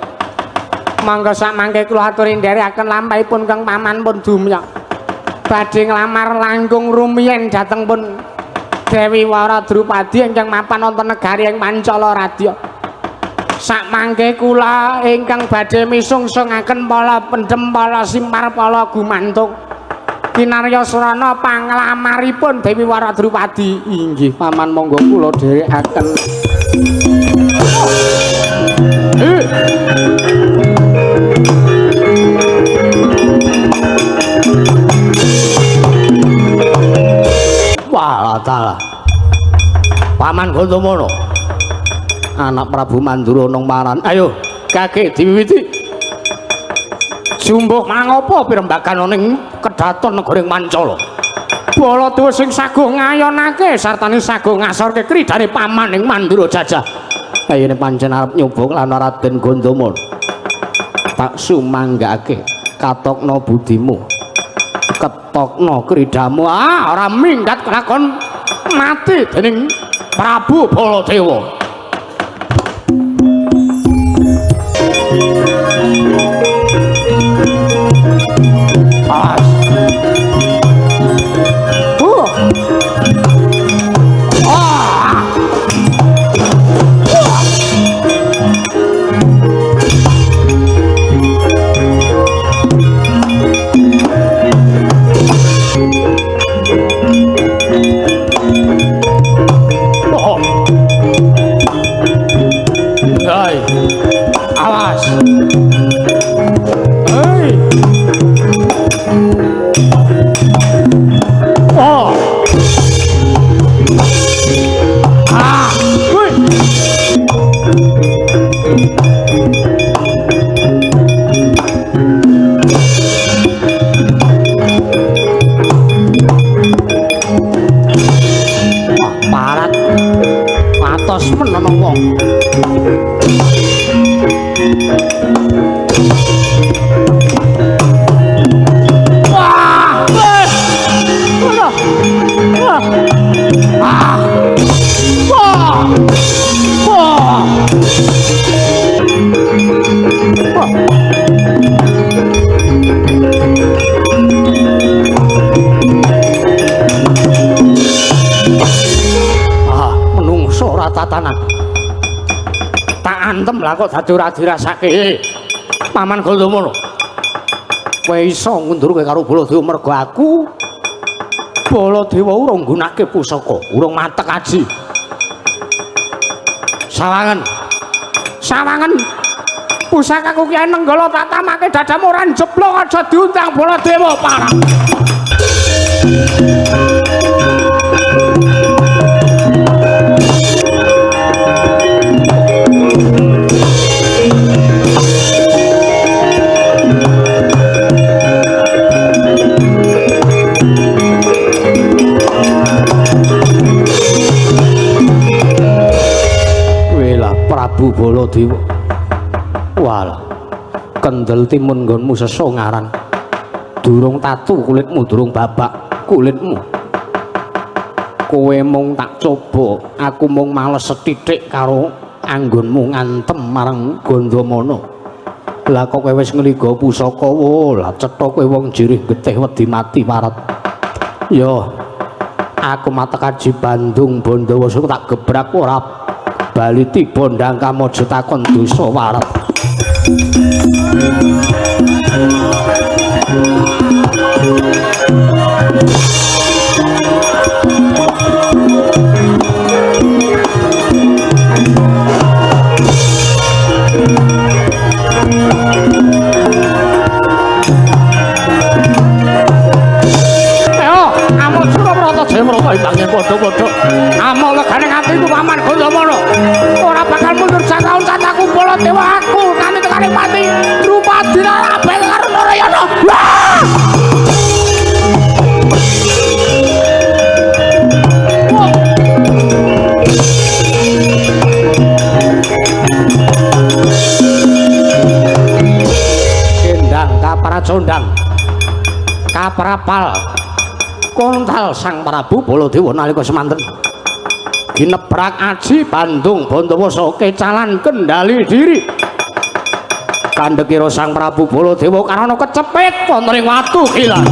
Monggo sak mangke kula aturi nderekaken lampahipun Kang Paman pun dumya. Badhe nglamar langkung rumiyin dhateng pun Dewi Wara Drupadi ingkang mapan wonten negari ing Pancala Radya. Sak mangke kula ingkang badhe misungsungaken pala pendem pala simpar pala gumantung. Kinarya srana panglamaripun Dewi Wara Drupadi. Inggih Paman, monggo kula dherekaken. Wah, talah. Paman Gandamana. Anak Prabu Mandura nang maran. Ayo, kake diwiwiti. Jumbuh mangopo pirembagan ning kedaton negara Pancala. Baladewa sing saguh ngayonake sartane saguh ngasorke kridane paman ing Mandura jajah. Kayane pancen arep nyoba lan Raden Gandamana. Tak sumanggake katokno budimu. Ketokno kridamu. Ah, ora minggat kelakon mati dening Prabu Baladewa. Lah kok dadi ora dirasake. Paman Gandamana. Kowe iso ngundurke karo Baladewa mergo aku Baladewa urung nggunake pusaka, urung matek aji. Sawangen. Sawangen. Pusakaku ki Nenggala tak tamake dadamu ora jeblok aja diundang Baladewa parah. Prabu Baladewa. Walah, kendel timun nggonmu sesongaran. Durung tatu kulitmu, durung babak kulitmu. Kowe mung tak coba, aku mung males sethithik karo anggonmu ngantem marang Gandamana. Lah kok kowe wis ngliga pusaka, wo, lah cetha kowe wong jirih getih wedi mati parat. Yo, Aku matek aji Bandung Bondowoso tak gebrak ora bali tiba ndang kamojo takon dosa waret. Padha-padha amol legane atiku paman Gandamana ora bakal mundur sakaun cataku Baladewa aku nganti tekane pati Drupadi kabeh karo Narayana. Kendang kapracondang kaprapal kontal Sang Prabu Baladewa nalika semanten ginebrak aji Bandung Bondowoso kecalan kendali diri. Kandhekira Sang Prabu Baladewa karana kecepit wonten ing watu gilan.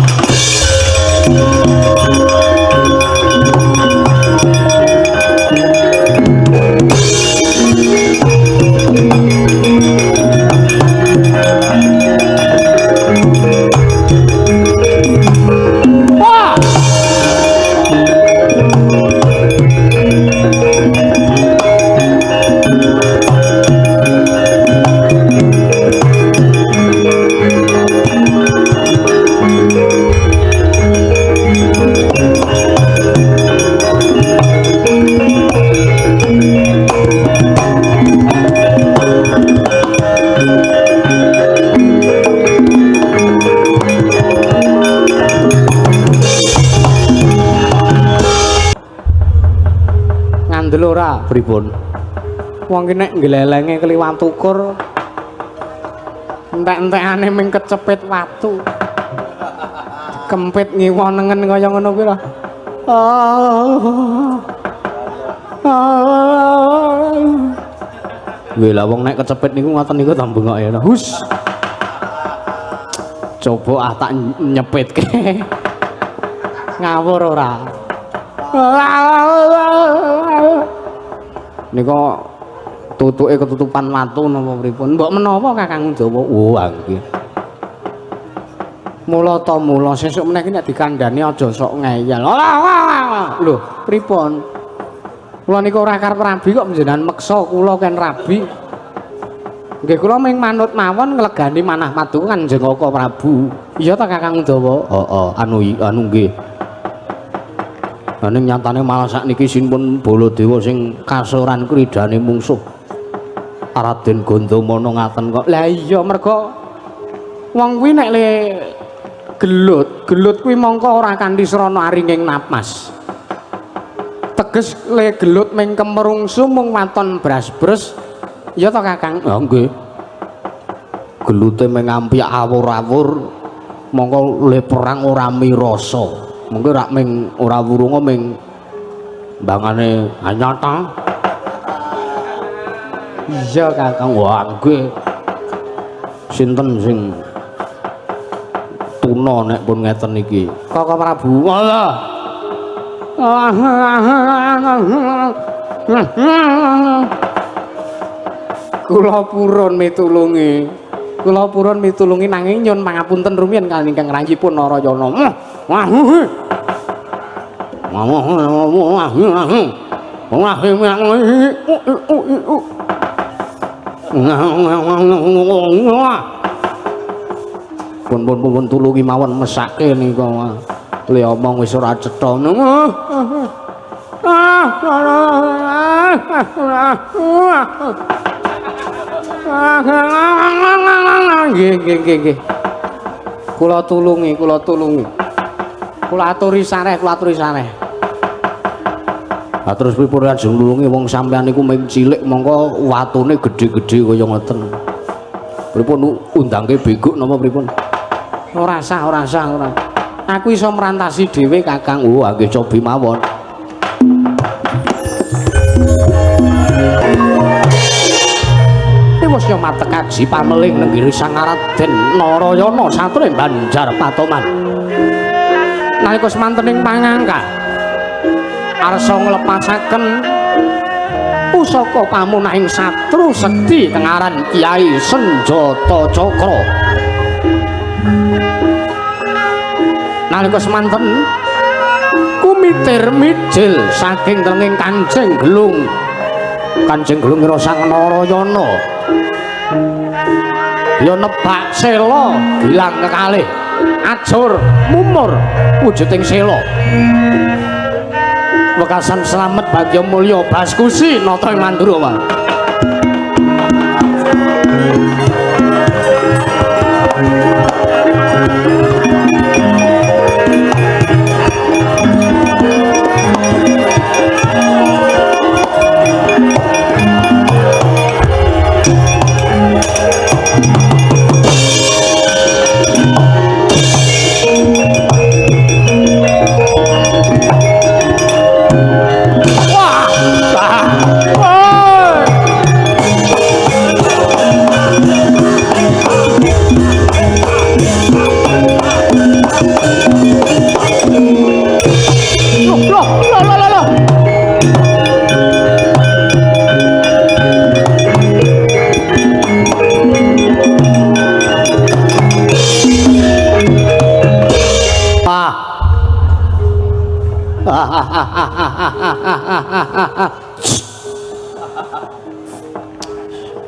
Ora pripun wong ki nek nglelenge kliwat ukur entek-entekane ming kecepit watu kempit ngiwa nengen kaya ngono kuwi lho. Nggih lah wong nek kecepit niku ngoten niku ta bengoke. Hus. Coba ah tak nyepitke. Ngawur ora. Nika tutuke ketutupan watu napa pripun? Mbok menawa Kakang Jawa. Oh, nggih. Mula ta mula sesuk meneh iki nek dikandhani aja sok ngeyel. Lho, pripun? Kula niku ora karep rabi kok njenengan meksa kula ken rabi. Nggih kula ming manut mawon nglegani manah paduka Kanjeng Kaka Prabu. Iya ta Kakang Jawa? Heeh, anu nggih. Ning nyatane malah sakniki sinpun Baladewa sing kasoran kridane mungsuh Raden Gandamana ngaten kok. Lah iya mergo wong kuwi nek le gelut, gelut kuwi mongko ora kanthi srana aringing napas. Teges le gelut ming kemerungsu mung waton bras-bres. Iya ta Kakang? Ha nggih. Gelute ming ampyak awur-awur mongko le perang ora mirasa. Mungkin rak ming ora wurunga ming mbangane anyata. Iya Kakang. Wah nggih. Sinten sing tuna nek pun ngeten iki? Kaka Prabu. Allah. Kula purun mitulungi. Kula purun mitulungi nanging nyun pangapunten rumiyin kaliyan ingkang rayipun Narayana. Pun tulungi mawon mesake nika. Le omong wis ora cetha. Nggih nggih nggih. Kula tulungi, kula tulungi. Kula aturi sareh, kula aturi sareh. Lah terus pripun ajeng nulungi wong sampean niku ming cilik mongko watune gedhe-gedhe kaya ngoten. Pripun undangke beguk napa pripun? Ora sah, ora sah, ora. Aku iso merantasi dhewe Kakang. Oh, nggih cobi mawon. Wis yo matek aji pameling nenggiri Sang Raden Narayana satré Banjar Patoman. Nalika semanten ing pangangka Arsa nglepasaken pusaka pamunahing satru sekti tengaran Kyai Senjata Cakra. Nalika semanten kumitir mijil saking tenging Kanjeng Gelung. Kanjeng Gelung ngira Sang Narayana. Ya nebak sela gilang kekalih ajur mumur wujuding sela. Wekasan slamet bagya mulya baskusi nata ing Mandura wae.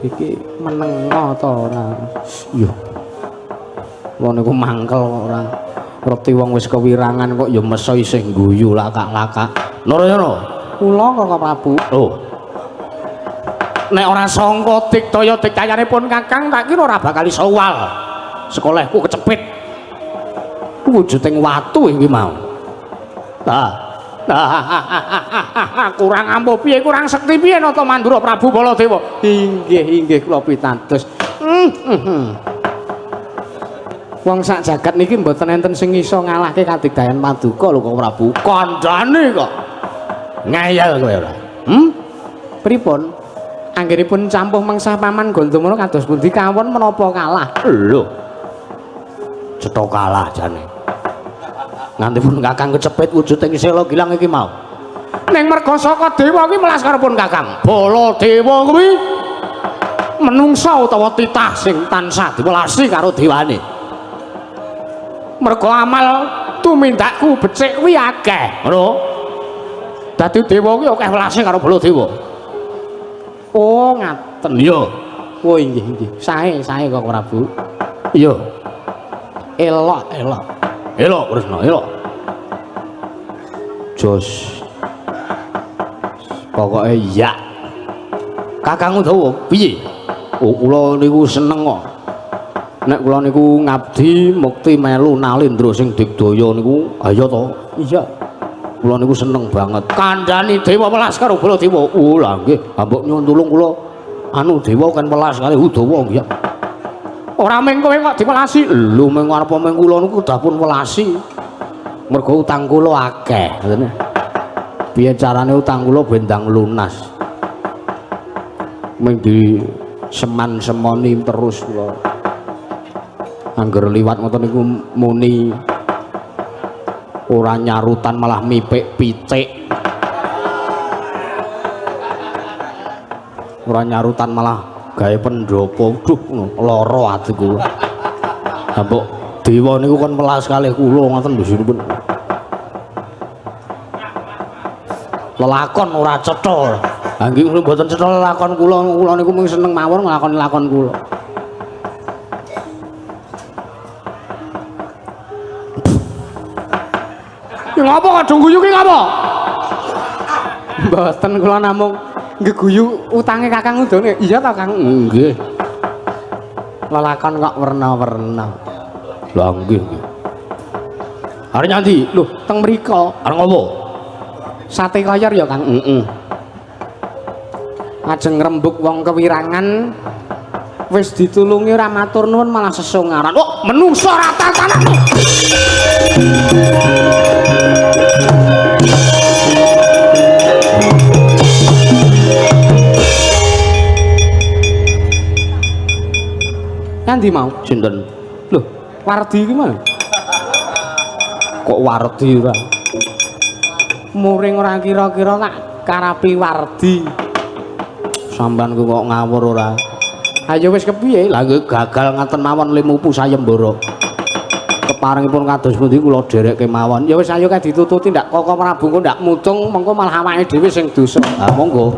Iki menengo ta ora? Yo. Wong niku mangkel kok ora. Reti wong wis kewirangan kok ya meso isih guyu lakak-lakak. Narayana, kula Kaka Prabu. Oh. Nek ora sangka digdaya digdayanipun Kakang tak kira ora bakal iso wal. Sekolahku kecepit. Wujuding watu iki mau. Kurang ampuh piye, kurang sekti piye Nata Mandura Prabu Baladewa. Inggih, inggih kula pitados. Wong sak jagat niki mboten enten sing iso ngalahke kadigdayan paduka lho Kang Prabu. Kandhane kok ngeyel kowe ora. Pripun? Anggenipun campuh mengsah paman Gandamana kados pundi kawon menapa kalah? Lho. Cetha kalah jane. Nganti pun Kakang kecepit wujuding sela gilang iki mau. Ning merga saka dewa kuwi melas karepun Kakang. Baladewa kuwi menungsa utawa titah sing tansah diwelasi karo dewane. Merga amal tumindakku becik kuwi akeh. Ngono. Dadi dewa kuwi akeh welase karo Baladewa. Oh, ngaten. Iya. Oh, inggih, inggih. Sae, sae Kang Prabu. Iya. Elok, elok. Elok Kresna, elok. Jos. Pokoke ya. Kakang Udawa piye? Oh, kula niku seneng kok. Nek kula niku ngabdi mukti melu Nalendra sing digdaya niku, ayo to. Iya. Kula niku seneng banget. Kandhani dewa welas karo Baladewa. Oh, lha nggih, mbok nyuwun tulung kula anu dewa kan welas kali Udawa nggih. Ora mung kowe kok diwelasi. Lho mung arep mung kula niku kedah pun welasi. Mergo utang kula akeh, ngoten. Piye carane utang kula ben ndang lunas. Mung di seman-semoni terus kula. Angger liwat ngoten niku muni ora nyarutan malah mipik pitik. Ora nyarutan malah gawe pendopo. Duh, lara ati kula. Ha mbok dewa niku kon welas kalih kula ngoten lho sinipun. Lelakon ora cetha. Ha nggih mboten cetha lelakon kula, kula niku mung seneng mawon nglakoni lakon kula. Ya ngapa kok do guyu ki ngapa? Mboten kula namung ngeguyu utange Kakang Udane. Iya ta Kang? Nggih. Lelakon kok werna-werna. Lah nggih nggih. Arep nyandi? Lho, teng mriko. Arep ngopo? Sate koyor ya Kang? Heeh. Ajeng ngrembug wong kewirangan wis ditulungi ora matur nuwun malah sesongaran. Oh, menungso ora tatanan. Nandi mau? Sinten? Lho, Wardi iki mau. Kok Wardi ora? Muring ora kira-kira tak karapi wardi. Sampeyan ku kok ngawur ora? Ayo wis kepiye? Lah nggih gagal ngaten mawon limupu sayembara. Keparengipun kados pundi kula dherek kemawon. Ya wis ayo kae ditututi ndak Koko Prabu engko ndak mutung mengko malah awake dhewe sing dosa. Ah monggo.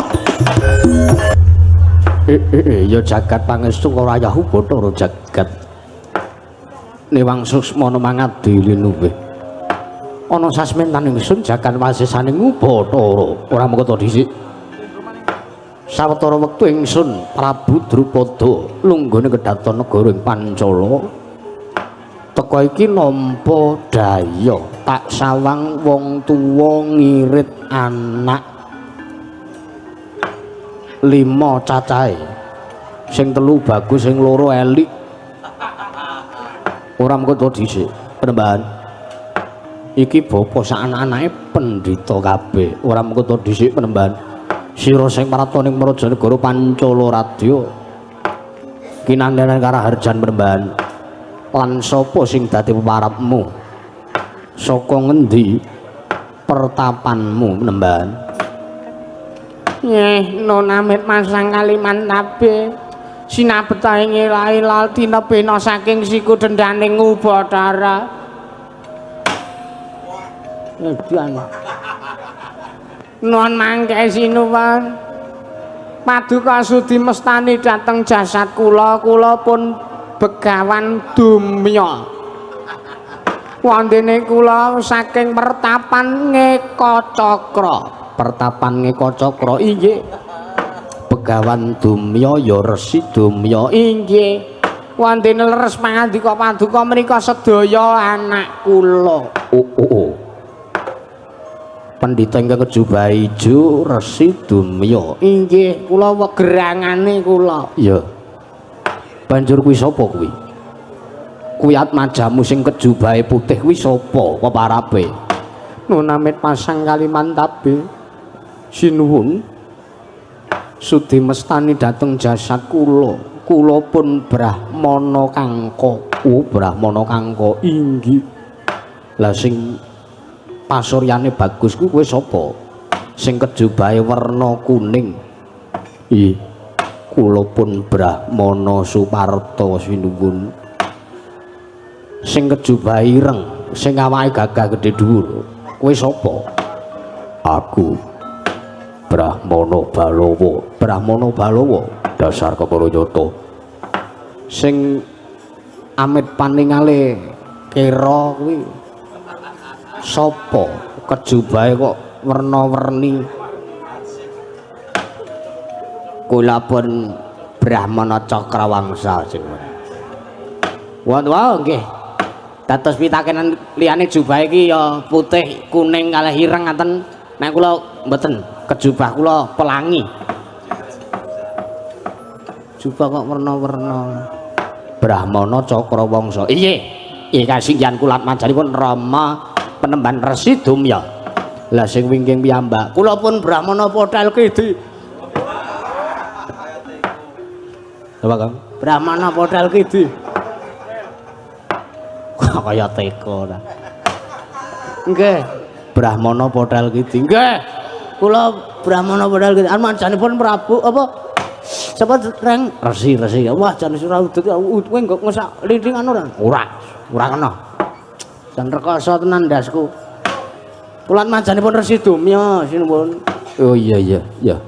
Ya jagat pangestu rayahu Bathara jagat. Niwang suksmana mangadi linuwih. Ana sasmintan ingsun jagat wasisaning Bathara. Ora mung to dhisik. Sawetara wektu ingsun Prabu Drupada lunggone kedaton negara ing Pancala. Teka iki nampa daya tak sawang wong tuwa ngirit anak 5 cacahe, sing 3 bagus sing 2 elik. Ora mung to dhisik penembahan iki bapa sak anak-anake pendhita kabeh. Ora mung to dhisik penembahan sira sing prata ning Praja Negara Pancala Radya kinandanan karaharjan penembahan. Lan sapa sing dadi peparapmu? Saka ngendi pertapanmu penembahan? Nggih, nun amit masang Kalimantabe. Sinabeta ing ilal tinebena saking siku dendhaning Ubathara. Edan. Nuwun mangke sinuwun. Paduka sudi mestani dhateng jasad kula, kula pun Begawan Dumya. Wondene kula saking pertapan Ngekacakra. Pertapan Ngekacakra inggih. Begawan Dumya ya Resi Dumya inggih. Wondene leres pangandika paduka menika sedaya anak kula. Oh. Pendhita ingkang kejubah ijo Resi Dumya inggih, kula wegerangane kula. Iya. Banjur kuwi sapa kuwi? Kuwi atmajamu sing kejubahe putih kuwi sapa peparape? Nun amit pasang Kalimantabe. Sinuwun sudi mestani dhateng jasad kula. Kula pun Brahmana Kangka. Oh, Brahmana Kangka inggih. Lah sing pasuryane bagus kuwi kowe sapa? Sing kejubahe werna kuning. Ih. Kula pun Brahmana Suparta sinuwun. Sing kejubahe ireng, sing awake gagah gedhe dhuwur, kowe sapa? Aku Brahmana Balawa. Brahmana Balawa dasar kepara nyata. Sing amit paningale kera kuwi sapa? Kejubahe kok werna-werni. Kula pun Brahmana Cakrawangsa jenengan. Wonten wae nggih. Dados pitakenan liyane jubah iki ya putih, kuning kalih ireng ngaten. Nek kula mboten, kejubah kula pelangi. Jubah kok werna-werna. Brahmana Cakrawangsa. Inggih. Nggih kasinggihan kula majanipun Rama penemban Resi Dumya. Lah sing wingking piyambak, kula pun Brahmana Pothel Kidi. Apa Kang? Brahmana Pothel Kidi. Kaya teko ta. Nggih, Brahmana Pothel Kidi. Nggih. Kula Brahmana Pothel Kidi. Manjanipun Prabu apa? Sapa reng? Resi, Resi. Wah, jan ora udut kowe nggo ngesak lindingan ora? Ora, ora kena. Jan rekoso tenan ndasku. Kula manjanipun Resi Dumya sinuwun. Oh iya iya, iya.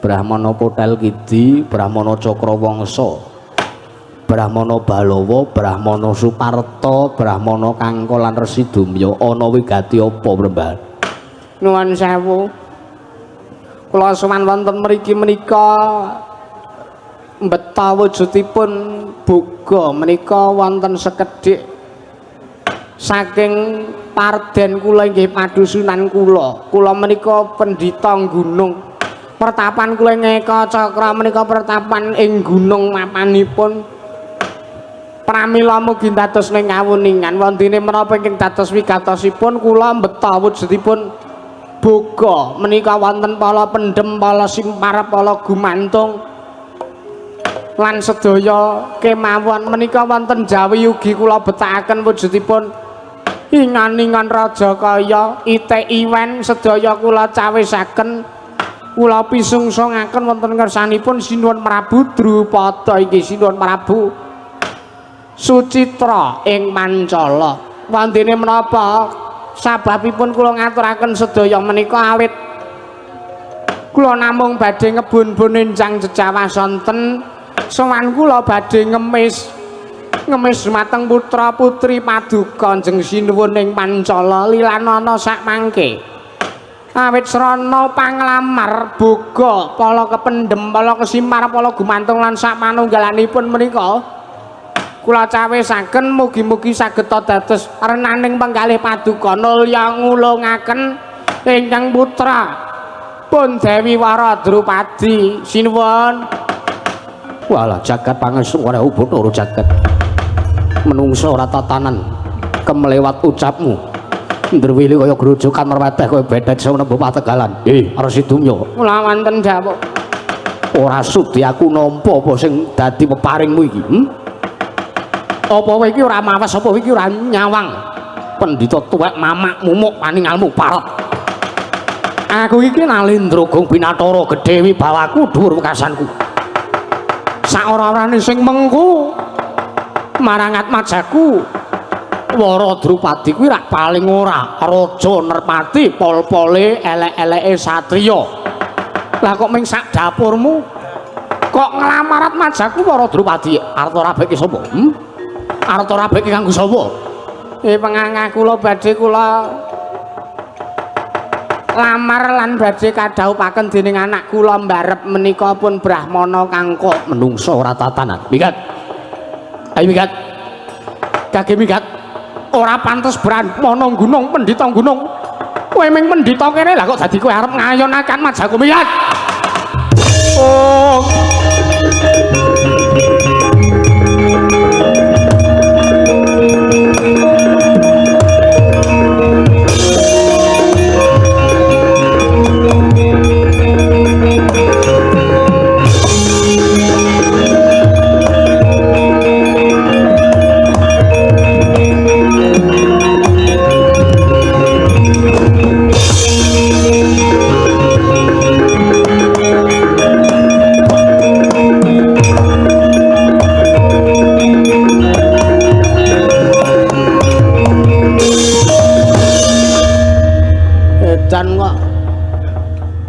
Brahmana Pothel Kidi, Brahmana Cakrawangsa, Brahmana Balawa, Brahmana Suparta, Brahmana Kangka lan Resi Dumya ana wigati apa Bremban? Nuwun sewu. Kula sowan wonten mriki menika mbeta wujudipun boga menika wonten sekedhik saking parden kula inggih padusunan kula. Kula menika pendhita gunung. Pertapan kula Ngekacakra menika pertapan ing gunung mapanipun. Pramila mugi dados ning kawuningan wondene menapa ingkang dados wigatosipun kula mbeta wujudipun boga menika wonten pala pendhem, pala simpar, pala gumantung lan sedaya kemawon menika wonten jawi ugi kula betakaken wujudipun Ingan-ingan raja kaya ite iwen sedaya kula cawisaken. Kula pisungsungaken wonten ngersanipun Sinuwun Prabu Drupada inggih Sinuwun Prabu Sucitra ing Pancala. Wondene menapa sababipun kula ngaturaken sedaya menika awit kula namung badhe ngebun-bun enjang jejawah sonten sowan kula badhe ngemis ngemis dumateng putra putri paduka Kanjeng Sinuwun ing Pancala lilanana sak mangke. Awit srana panglamar boga pala kependhem pala kesimar pala gumantung lan sak manunggalanipun menika kula cawisaken mugi-mugi saged dados renaning penggalih paduka nulya ngulungaken ingkang putra pun Dewi Wara Drupadi. Sinuwun. Walah jagat pangestu ora ubun jagat. Menungso ora tatanan kemlewat ucapmu. Ndrewili kaya grojokan merweteh kaya bedet sanembo pategalan. Resi Dumya. Kula wonten dawuh. Ora sudi aku nampa apa sing dadi peparingmu iki? Apa kowe iki ora mawas, apa kowe iki ora nyawang? Pendhita tuwek mamak mumuk paningalmu parek. Aku iki Nalendra Gong Binatara gedhe wibawaku dhuwur wekasanku. Saora-orane sing mengku marang atmajaku Wara Drupadi kuwi rak paling ora raja nerpati pol-pole elek-eleke satriya. Lah kok ming sak dapurmu kok nglamar atmajaku Wara Drupadi? Arep ora beki sapa? Arep ora beki kanggo sapa? Pengangah kula badhe kula lamar lan badhe kadhawuhaken dening anak kula mbarep menika pun Brahmana Kangkok. Menungso ora tatanan. Minggat. Ayo minggat. Kage minggat. Ora pantes Brahmana gunung pendhita gunung. Kowe ming pendhita kene lah kok dadi kowe arep ngayonaken majaku minggat. Oh.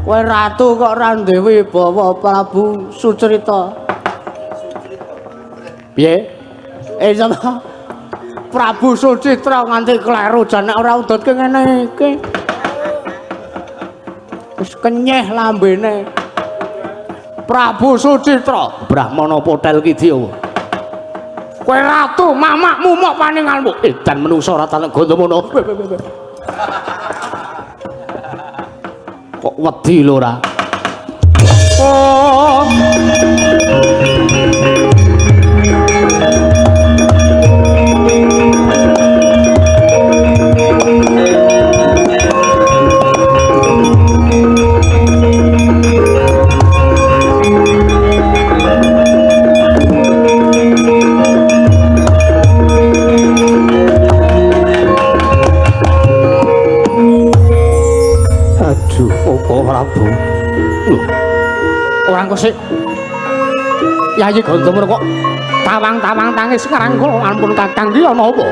Kowe ratu kok ora duwe wibawa Prabu Sucrita. Piye? Sapa? Prabu Sucitra nganti kleru jan nek ora udutke ngene iki. Wis kenyeh lambene. Prabu Sucitra, Brahmana potel ki diwa. Kowe ratu mamakmu mok paningalmu. Edan menungso ora tanek gondomono. Kok wedi lho ora? Oh. Prabu. Lho. Ora kok sik. Yayi Gondomono kok tawang-tawang tangis ngrangkul ampun Kakang iki ana apa?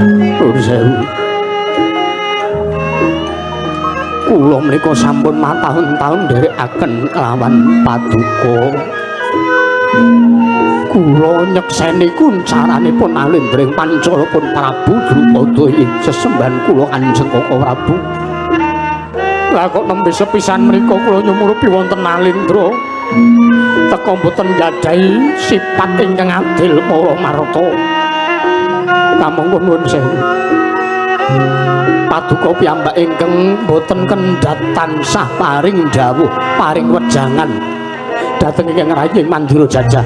Nuwun sewu. Kula menika sampun matahun-tahun nderekaken lawan paduka. Kula nyekseni kuncaranipun Alendring Pancala pun Prabu Drupada ing sesembahan kula Kanjeng Koko Prabu. Lah kok nembe sepisan mriku kula nyumurupi wonten Nalendra teka mboten nggadahi sifat ingkang adil para marta. Kamangka nuwun sewu. Paduka piyambak ingkang mboten kendhat tansah paring dawuh, paring wejangan dhateng ingkang raying Mandura Jajah.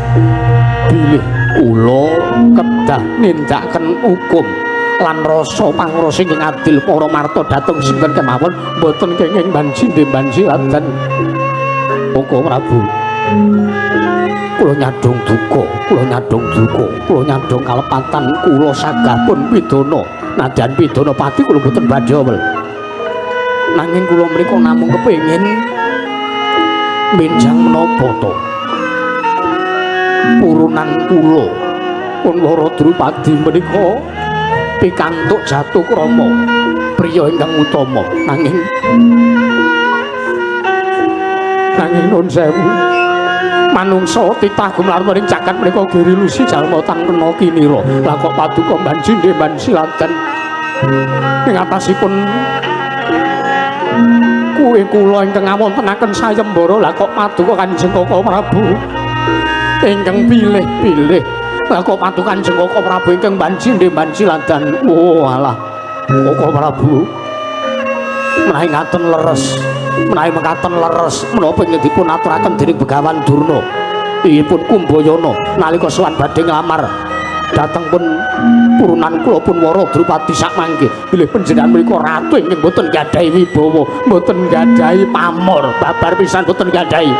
Bilih kula kedah nindakaken hukum lan rasa pangrasa ingkang adil para marta dhateng sinten kemawon mboten kenging banji ladan. Koko Prabu, kula nyadong duka, kula nyadong duka, kula nyadong kalepatan kula sagah pun pidana Nadyan pidana pati kula mboten badhe awel. Nanging kula mriku namung kepengin benjang menapa to purunan kula Kunwara Drupadi menika pikantuk jatuh krama priya ingkang utama. Nanging nun sewu manungsa titah gumelar maring jagat menika giri lusi jalma tan kena kinira. Lah kok paduka banjinde ban siladan ing atasipun kuwi kula ingkang ngawontenaken sayembara. Lah kok paduka Kanjeng Koko Prabu ingkang pilih-pilih. Lah kok paduka Kanjeng Koko Prabu ingkang banjinde ban siladan. Oh alah Koko Prabu menawi ngaten leres, menawi mekaten leres menapa ingkang dipun aturaken dening Begawan Durna inggih pun Kumbayana nalika sowan badhe nglamar dhateng pun purunan kula pun Wara Drupadi sakmangke bilih panjenengan menika ratu ingkang boten gadhahi wibawa, boten gadhahi pamor, babar pisan boten gadhahi.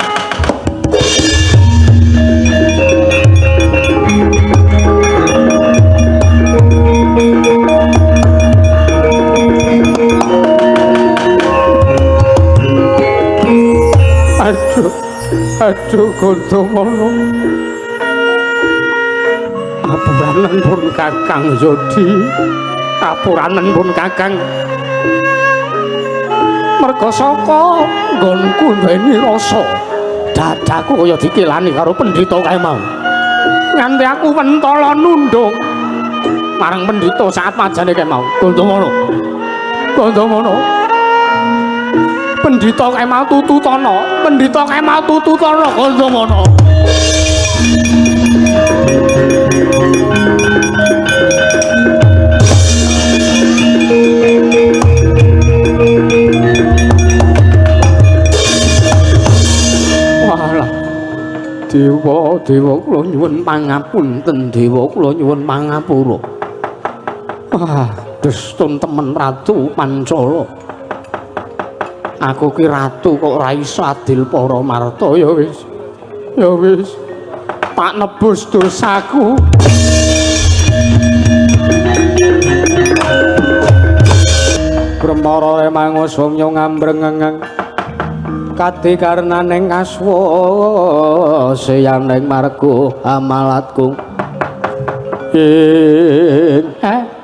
Aduh, aduh Gondomono. Apuranen pun Kakang Yodi, apuranen pun Kakang. Merga saka nggonku duweni rasa dadaku kaya dikilani karo pendhita kae mau. Nganti aku mentala nundung marang pendhita saat majane kae mau. Gondomono. Gondomono. Pendhita kae mau tututana, pendhita kae mau tututana Gondomono. Walah. Dewa, dewa kula nyuwun pangapunten, dewa kula nyuwun pangapura. Wah, destun temen Ratu Pancala. Aku ki ratu kok ora iso adil para marta. Ya wis. Ya wis. Tak nebus dosaku. Bremara emangosomya ngambrengeng kadi karenaning aswa seyaning marga amalatku.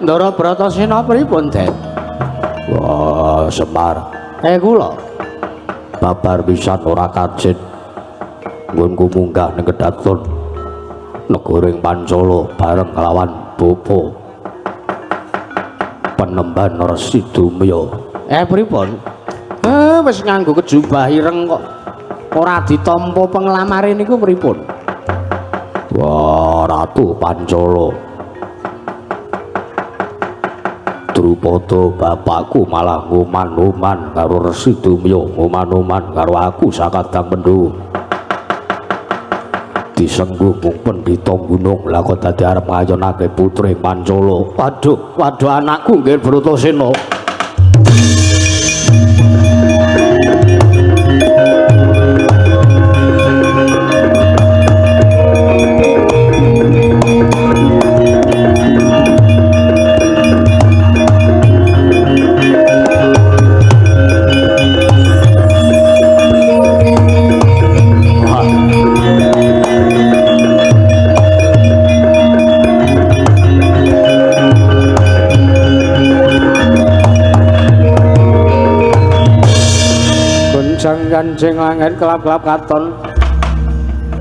Ndara Bratasena pripun, Den? Wah, Semar. Kula babar pisan ora kajen nggonku munggah ning kedaton negaring Pancala bareng kelawan bapa Penemban Resi Dumya. Pripun? Wis nganggo kejubah ireng kok ora ditampa penglamare niku pripun? Wah, Ratu Pancala. Drupada bapakku malah ngoman-oman karo Resi Dumya, ngoman-oman karo aku sakadang Pandhawa. Disengguh mung pendhita gunung, lah kok dadi arep ngayonake putri Pancala. Waduh, waduh anakku nggih Bratasena. Kancing langit kelap-kelap katon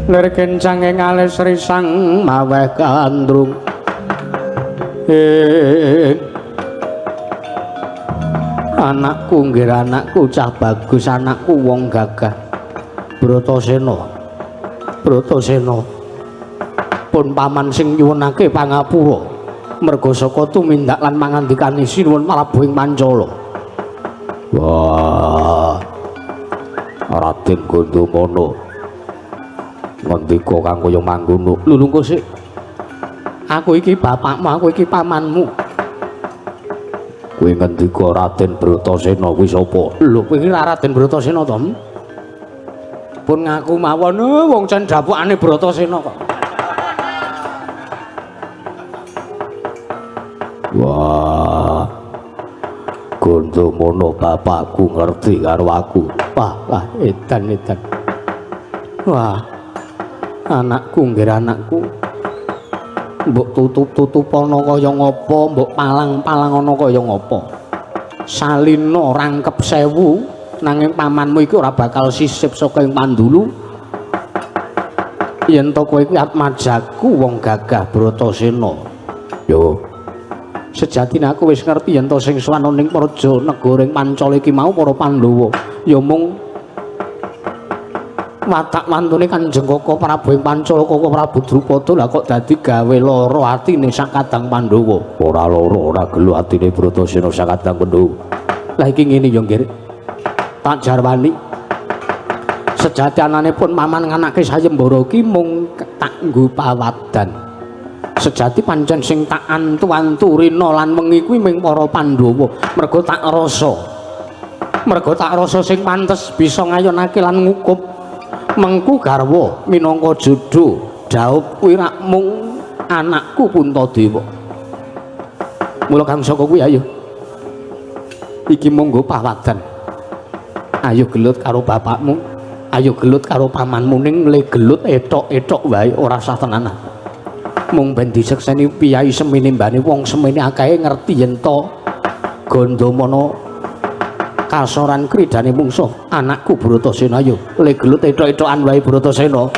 lir kencange ngalis risang maweh gandrung. Anakku nggih anakku cah bagus, anakku wong gagah. Bratasena, Bratasena pun paman sing nyuwunake pangapura merga saka tumindak lan mangandikane sinuwun Prabu ing Pancala. Wah, Raden Gondomono ngendika kang kaya mangkono. Lho lungguh sik. Aku iki bapakmu, aku iki pamanmu. Kowe ngendika Raden Bratasena kuwi sapa? Lho kowe iki Raden Bratasena to? Pun ngaku mawon wong Wah. Gondomono bapakku ngerti karo aku. Wah, wah edan edan. Wah. Anakku nggih anakku. Mbok tutup-tutup ana kaya ngapa, mbok palang-palang ana kaya ngapa. Salina rangkep sewu nanging pamanmu iki ora bakal sisip saka ing pandulu. Yen to kowe kuwi atmajaku wong gagah Bratasena. Yo. Sejatine aku wis ngerti yen to sing sowan ning praja negara ing Pancala iki mau para Pandhawa. Ya mung watak wantune Kanjeng Koko Prabu ing Pancala Koko Prabu Drupada lah kok dadi gawe lara atine sak kadang Pandhawa. Ora lara, ora gelo atine Bratasena sak kadang Pandhawa. Lah iki ngene ya, Nggir. Tak jarwani. Sejati anane pun paman nganake sayembara iki mung tak nggo pawadan. Sejati pancen sing tak antu-antu rina lan wengi kuwi ming para Pandhawa. Mergo tak rasa. Mergo tak rasa sing pantes bisa ngayonake lan ngukup mengku garwa minangka jodho dhaup kuwi rak mung anakku Puntadewa. Mula kang saka kuwi ayo. Iki monggo pawadan. Ayo gelut karo bapakmu, ayo gelut karo pamanmu ning le gelut etok-etok wae ora sah tenanan. Mung ben disekseni piyai semene mbane wong semene akeh ngerti yen to Gandamana kasoran kridane mungsuh anakku Bratasena. Ayo le gelut etok-etokan wae Bratasena.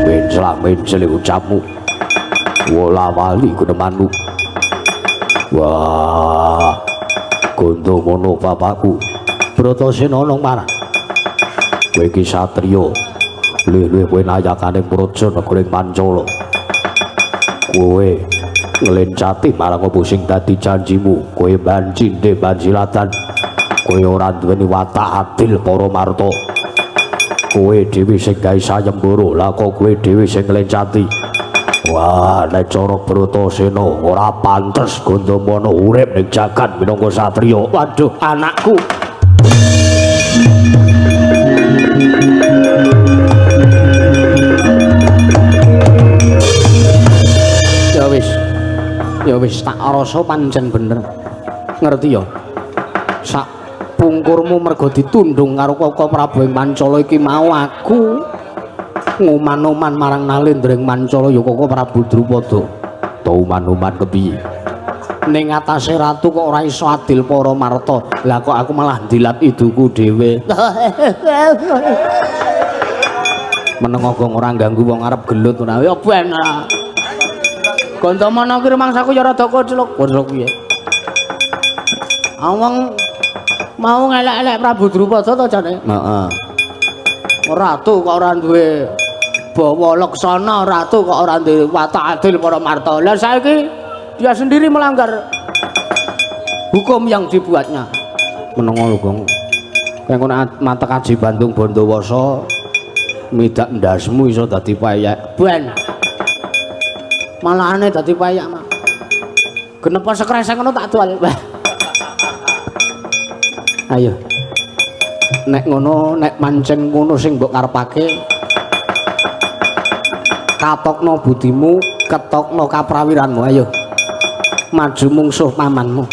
Menclak-menclek ucapmu. Wola wali gunemanmu. Wah, Gondomono bapakku Bratasena nang marah. Kowe iki satriya, luwih-luwih kowe nayakane praja negara ing Pancala. Kowe nglencati marang apa sing dadi janjimu, kowe bancinde banjilatan. Kowe ora duweni watak adil para marta. Kowe dhewe sing gawe sayembara, lah kok kowe dhewe sing nglencati. Wah, nek cara Bratasena ora pantes Gandamana urip ning jagat minangka satriya. Waduh, anakku. Ya wis. Ya wis tak rasa pancen bener. Ngerti ya? Sak pungkurmu mergo ditundung karo Koko Prabu ing Pancala iki mau aku nguman-uman marang Nalendra ing Pancala ya Koko Prabu Drupada. To uman-uman kepiye? Ning atase ratu kok ora iso adil para marta. Lah kok aku malah ndilat iduku dhewe. Meneng gong ora ganggu wong arep gelut ora. Ya ben. Gandamana ki rumangsaku ya rada koclok. Koclok piye? Wong mau ngelek-elek Prabu Drupada to jane? Heeh. Ratu kok ora duwe bawa laksana, ratu kok ora duwe watak adil para marta. Lah saiki dia sendiri melanggar hukum yang dibuatnya. Menengo lho, Gong. Kaya ngono matek aji Bandung Bondowoso midak ndasmu iso dadi payek. Ben. Malahane dadi payek mah. Genepa sekresek ngono tak dual. Ayo. Nek ngono, nek pancen ngono sing mbok karepake, katokno budimu, ketokno kaprawiranmu. Ayo. Maju mungsuh pamanmu.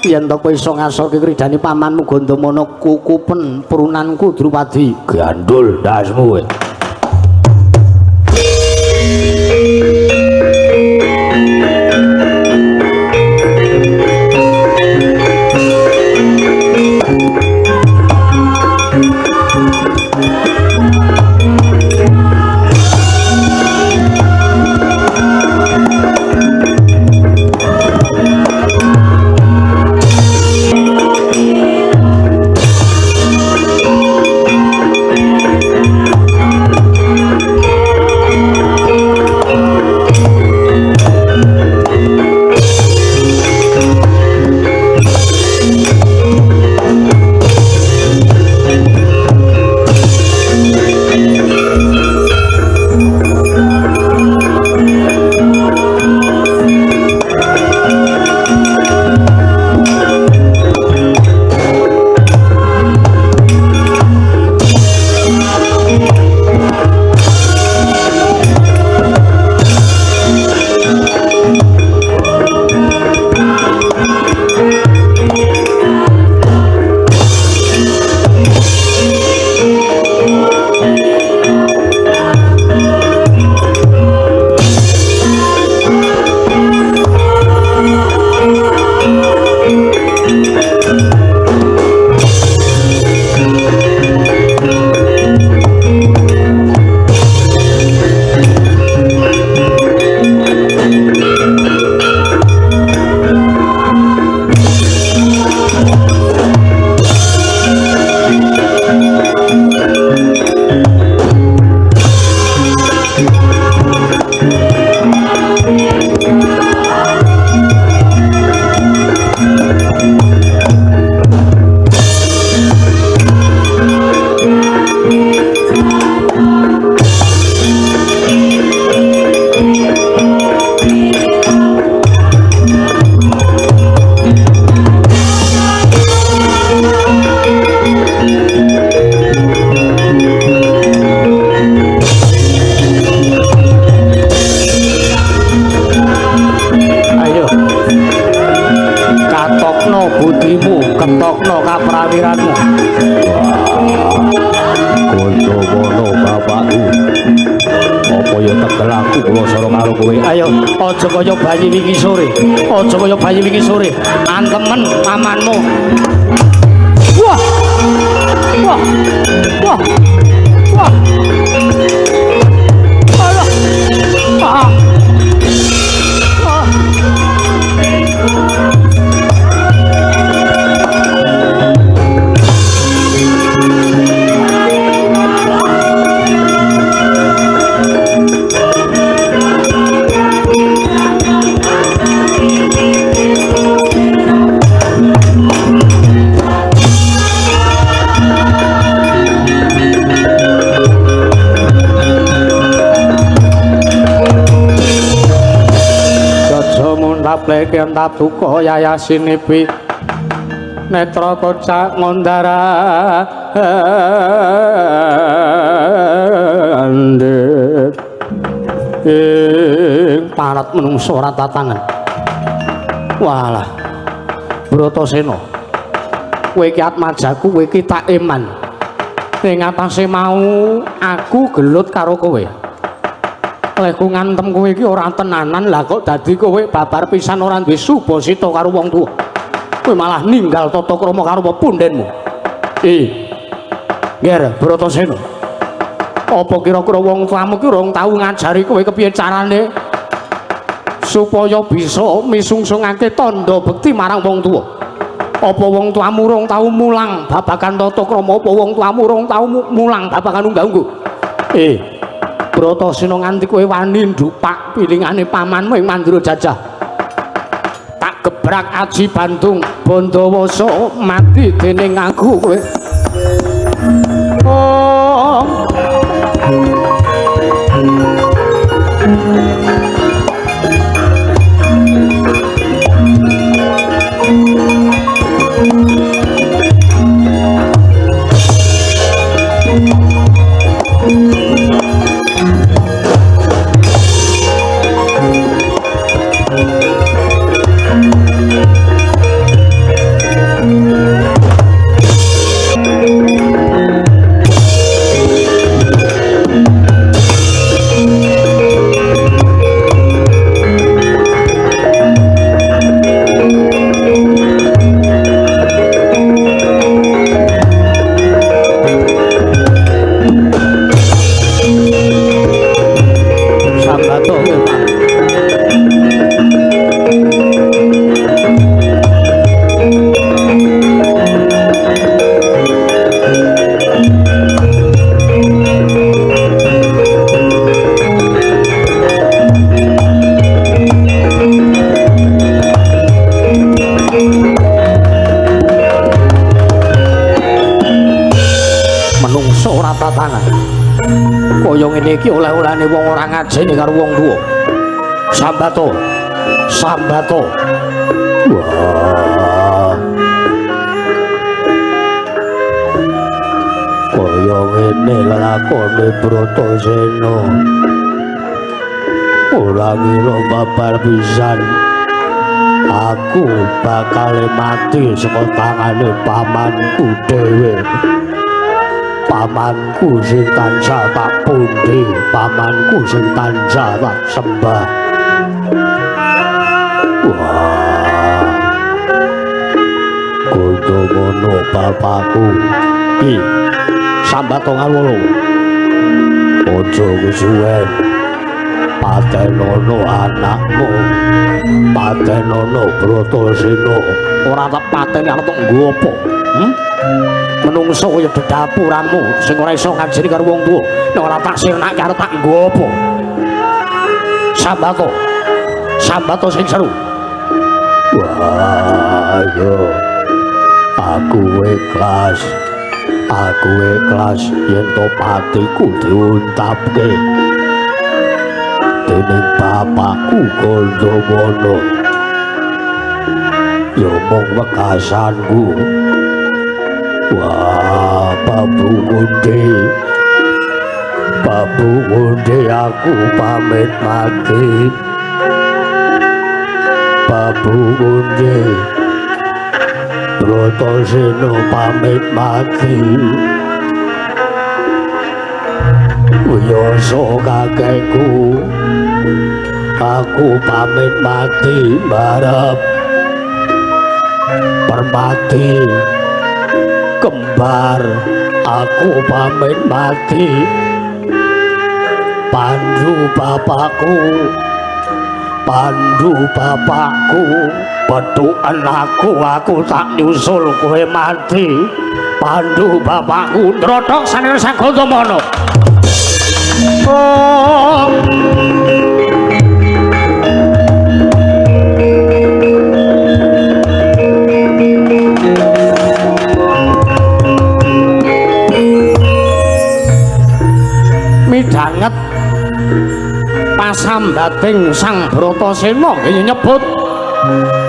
Yen to kowe iso ngasorke kridane pamanmu Gandamana kukupen prunanku Drupadi. Gandul ndasmu kowe. Buktekno kaprawiranmu. Gondomono bapakku. Apa ya tegel aku kula sora karo kowe. Ayo, aja kaya bayi wingi sore. Aja kaya bayi wingi sore. Antemen pamanmu. Wah. Wah. Wah. Wah. Alah. Ah. Ah. Tapleke entap duka yayasinipi netra kocak ngondara andhit ing parat menungso ora tatangan. Walah Bratasena, kowe iki atmajaku, kowe iki tak eman. Ning atase mau aku gelut karo kowe. Lehku ngantem kowe iki ora tenanan, lah kok dadi kowe babar pisan ora duwe subasita karo wong tuwa. Kowe malah ninggal tata krama karo pundhenmu. Nger Bratasena, apa kira-kira wong tuamu ki urung tau ngajari kowe kepiye carane supaya bisa misungsungake tandha bekti marang wong tuwa? Apa wong tuamu urung tau mulang babagan tata krama? Apa wong tuamu urung tau mulang babagan unggah-ungguh? Bratasena, nganti kowe wani ndupak pilingane pamanmu ing Mandura Jajah, tak gebrak aji Bandung Bandawasa mati dening aku kowe. Oh. Kaya ngene iki oleh-olehane wong ora ngajeni karo wong tuwa. Sambato. Sambato. Wah. Kaya ngene lelakone Bratasena. Ora ngira babar pisan. Aku bakal mati saka tangane pamanku dhewe. Pamanku sing tansah tak pundi, pamanku sing tansah tak sembah. Wah. Gondomono bapakku. Ki Sambato ngawula. Aja kesuwen. Patenono anakmu. Patenono Bratasena. Ora tak pateni arep nggo apa? Menungso kaya dedapuramu sing ora iso ngajeni karo wong tuwa. Nek ora tak sirnake arep tak nggo apa? Sambato. Sambato sing seru. Wah, yo. Aku ikhlas. Aku ikhlas yen to patiku diuntapke dening bapakku Gondomono. Ya mung wekasanku. Wah, Babu Gundi. Babu Gundi, aku pamit mati. Babu Gundi. Bratasena pamit mati. Wiyasa kakekku, aku pamit mati barep Permati kembar, aku pamit mati. Pandu bapakku, Pandu bapakku, petuken aku tak nyusul kowe mati. Pandu bapakku nrothok sanir Sang Gandamana. Oh. Midhanget pasambating Sang Bratasena nggih nyebut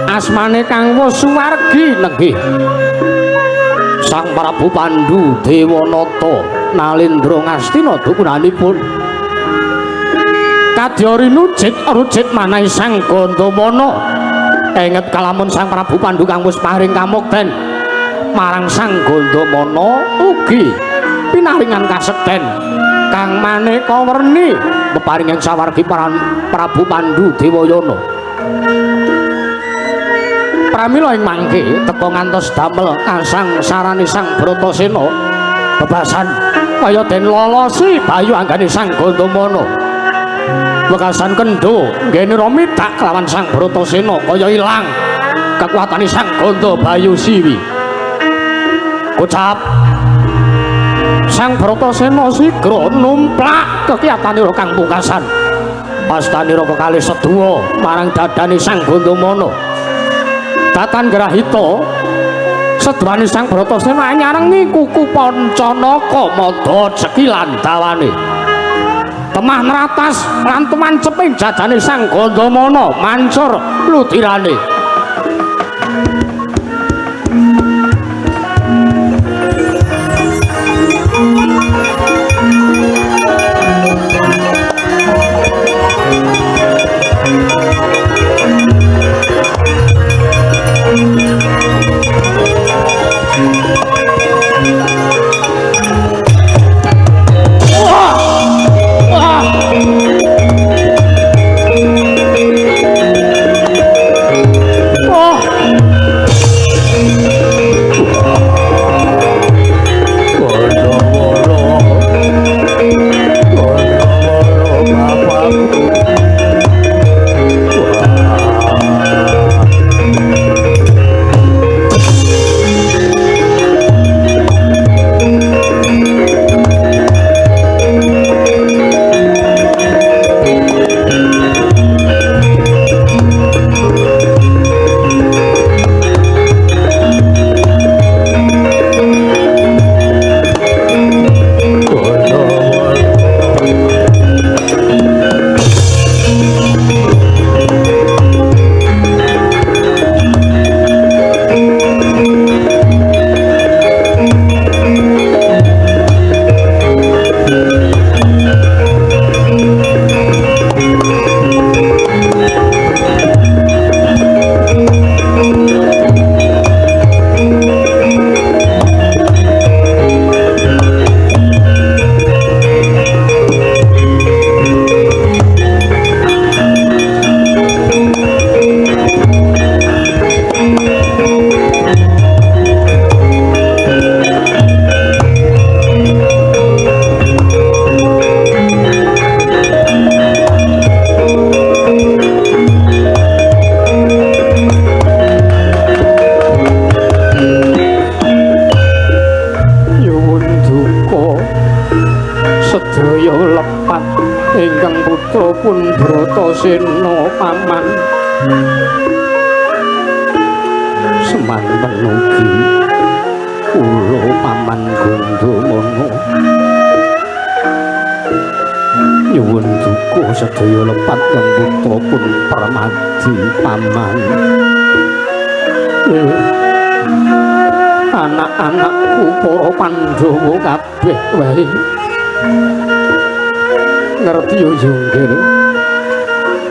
asmane kang wis suwargi nenggih Sang Prabu Pandu Dewanata Nalendra Ngastina dukunanipun kadya rinujit rujit manahi Sang Gandamana. Enget kalamun Sang Prabu Pandu kang wis paring kamukten marang Sang Gandamana ugi pinaringan kasekten kang maneka werni peparingan sawargi Prabu Pandu Dewayana. Pramila ing mangke teka ngantos damel kasangsarane Sang Bratasena bebasan kaya den lolosi bayu anggane Sang Gandamana. Wekasan kendho nggene midak kelawan Sang Bratasena kaya ilang kekuatane Sang Ganda Bayu Siwi. Kocap Sang Bratasena sigra numplak kekiyatanira kang pungkasan. Pastanira kekalih seduwa marang dadane Sang Gandamana. Datan grahita seduwane Sang Bratasena nyarengi kuku Pancanaka madha cekilan dawane. Temah nratas lan tumanceping jajane Sang Gandamana mancur ludirane. Bratasena paman semanten ugi kula paman Gandamana nyuwun duka sedaya lepat kang putra pun Permadi paman. Anak-anakku para Pandhawa kabeh wae ngerti yo nggih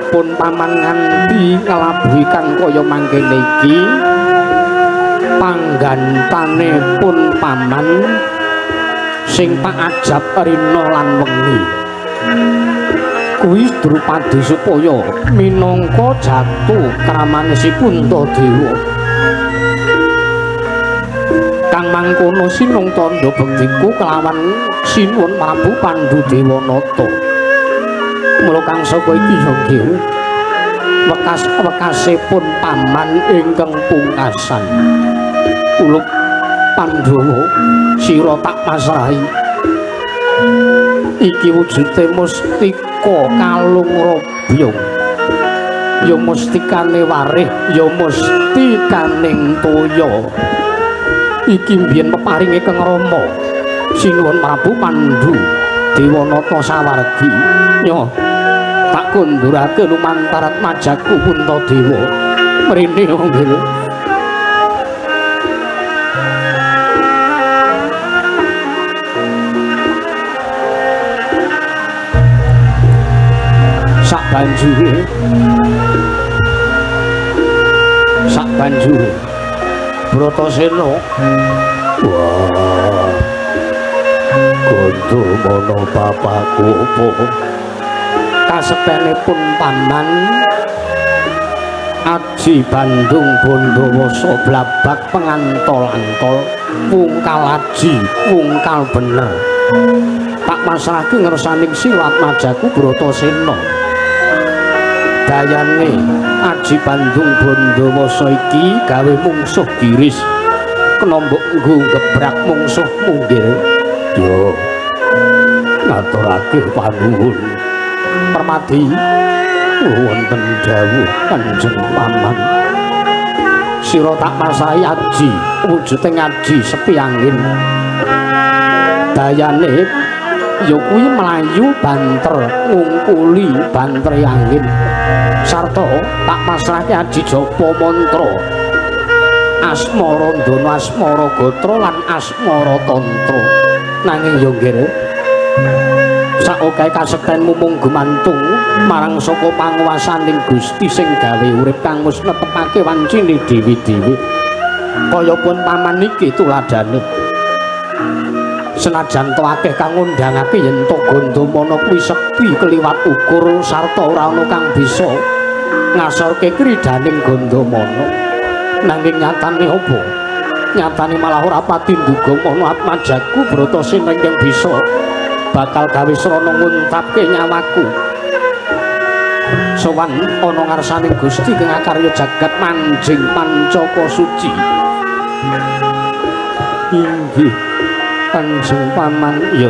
pun paman nganti nglabuhi kang kaya mangkene iki. Panggantane pun paman sing paajab rina lan wengi kuwi Drupadi supaya minangka jatu kramanisipun Puntadewa. Kang mangkono sinung tandha bektiku kelawan Sinuwun Prabu Pandhudewanata. Mula kang saka iki ya nggih wekas-wekasipun paman ingkang pungkasan. Ulup Pandhawa sira tak pasrahi. Iki wujude mustika kalung robyong. Ya mustikane warih, ya mustikaning toya. Iki mbiyen peparinge Kang Rama Sinuwun Prabu Pandhu Dewanata sawargi. Nyo tak kundurake lumantar atmajaku Puntadewa. Mrene nggih. Sak banjure Bratasena wah Gandamana bapakku apa kasepenipun paman Aji Bandung Bondowasa blabak pengantol-antol wungkal aji wungkal bener. Tak pasrahke ngersaning sira atmajaku Bratasena. Dayane Aji Bandung Bondowasa iki gawe mungsuh giris kena mbok nggo gebrak mungsuh munggil. Yo ngaturake panuwun Permadi wonten dawuh Kanjeng Paman. Sira tak pasrahi aji wujude ngaji sepi angin. Dayane ya kuwi mlayu banter ngungkuli banter angin. Sarta tak pasrahke aji japa mantra asmara ndana asmara gatra lan asmara tantra. Nanging ya nggih saokahe kasektenmu mung gumantung marang saka panguwasaning Gusti sing gawe urip kang wis netepake wancine dewi-dewi. Kaya pun paman iki tuladhane. Senajan to akeh kang ngundhangake yen to Gandamana kuwi sekti keliwat ukur sarta ora ana kang bisa ngasorke kridaning Gandamana. Nanging nyatane apa? Nyatane malah ora pati nduga ana atmajaku Bratasena ingkang bisa bakal gawe srana nguntapke nyawaku. Sowan ana ngarsaning Gusti kang akarya jagat manjing pancaka suci. Inggih Kanjeng Paman. Ya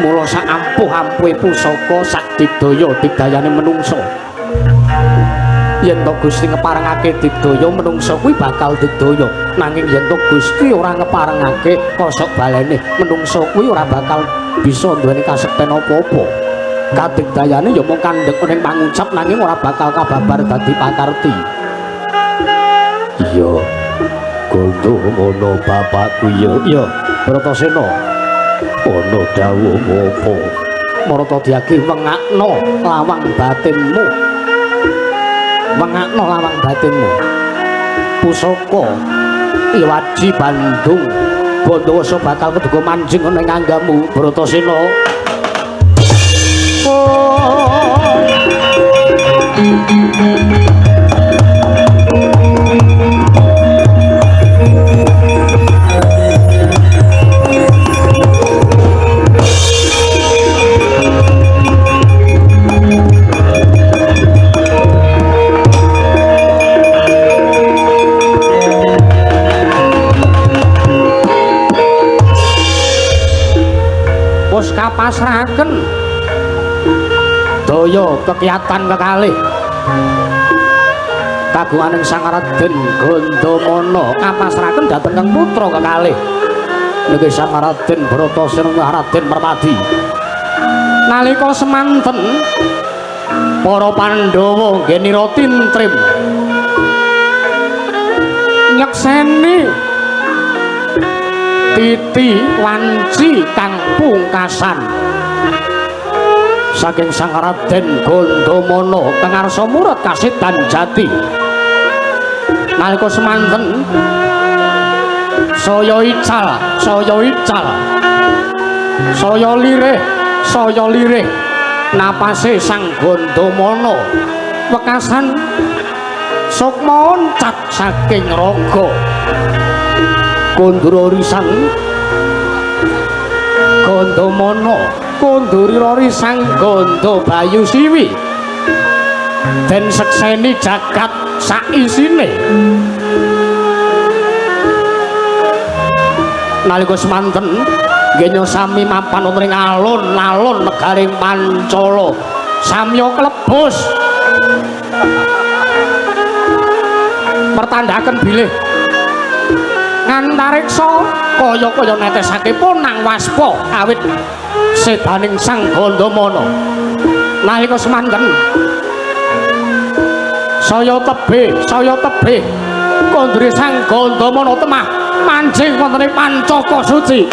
mula sak ampuh-ampuhe pusaka sak digdaya digdayane menungsa. Yen to Gusti ngeparengake digdaya menungsa kuwi bakal digdaya. Nanging yen to Gusti ora ngeparengake kosok balene menungsa kuwi ora bakal bisa duweni kasekten apa-apa. Kadigdayane ya mung kandhek ning pangucap nanging ora bakal kababar dadi pakarti. Iya Gandamana bapakku ya. Iya Bratasena ana dawuh apa? Marata diagi wengakno lawang batinmu. Wengakno lawang batinmu. Pusaka Iwaji Bandung Bondowasa bakal keduga manjing ana ing anggamu Bratasena. Wis kapasrahaken daya kekiyatan kekalih kagunganing Sang Raden Gandamana kapasrahaken dhateng kang putra kekalih niki Sang Raden Bratasena Raden Merpati. Nalika semanten para Pandhawa nggenira tintrim nyekseni titi wanci kang pungkasan saking Sang Raden Gandamana kang ngarsa murat kasedan jati. Nalika semanten Saya ical, saya ical. Saya lirih, saya lirih. Napase Sang Gandamana wekasan sukma oncat saking raga. Kondura risang Gandamana, konduri risang Ganda Bayu Siwi. Den sekseni jagat saisine. Nalika semanten genya sami mapan wonten ing alun-alun negaring Pancala. Samya klebus mertandhaken bilih ngantariksa kaya-kaya netesake ponang waspa awit sedaning Sang Gandamana. Nalika semanten saya tebih kondure Sang Gandamana temah manjing wonten ing Pancaka Suci.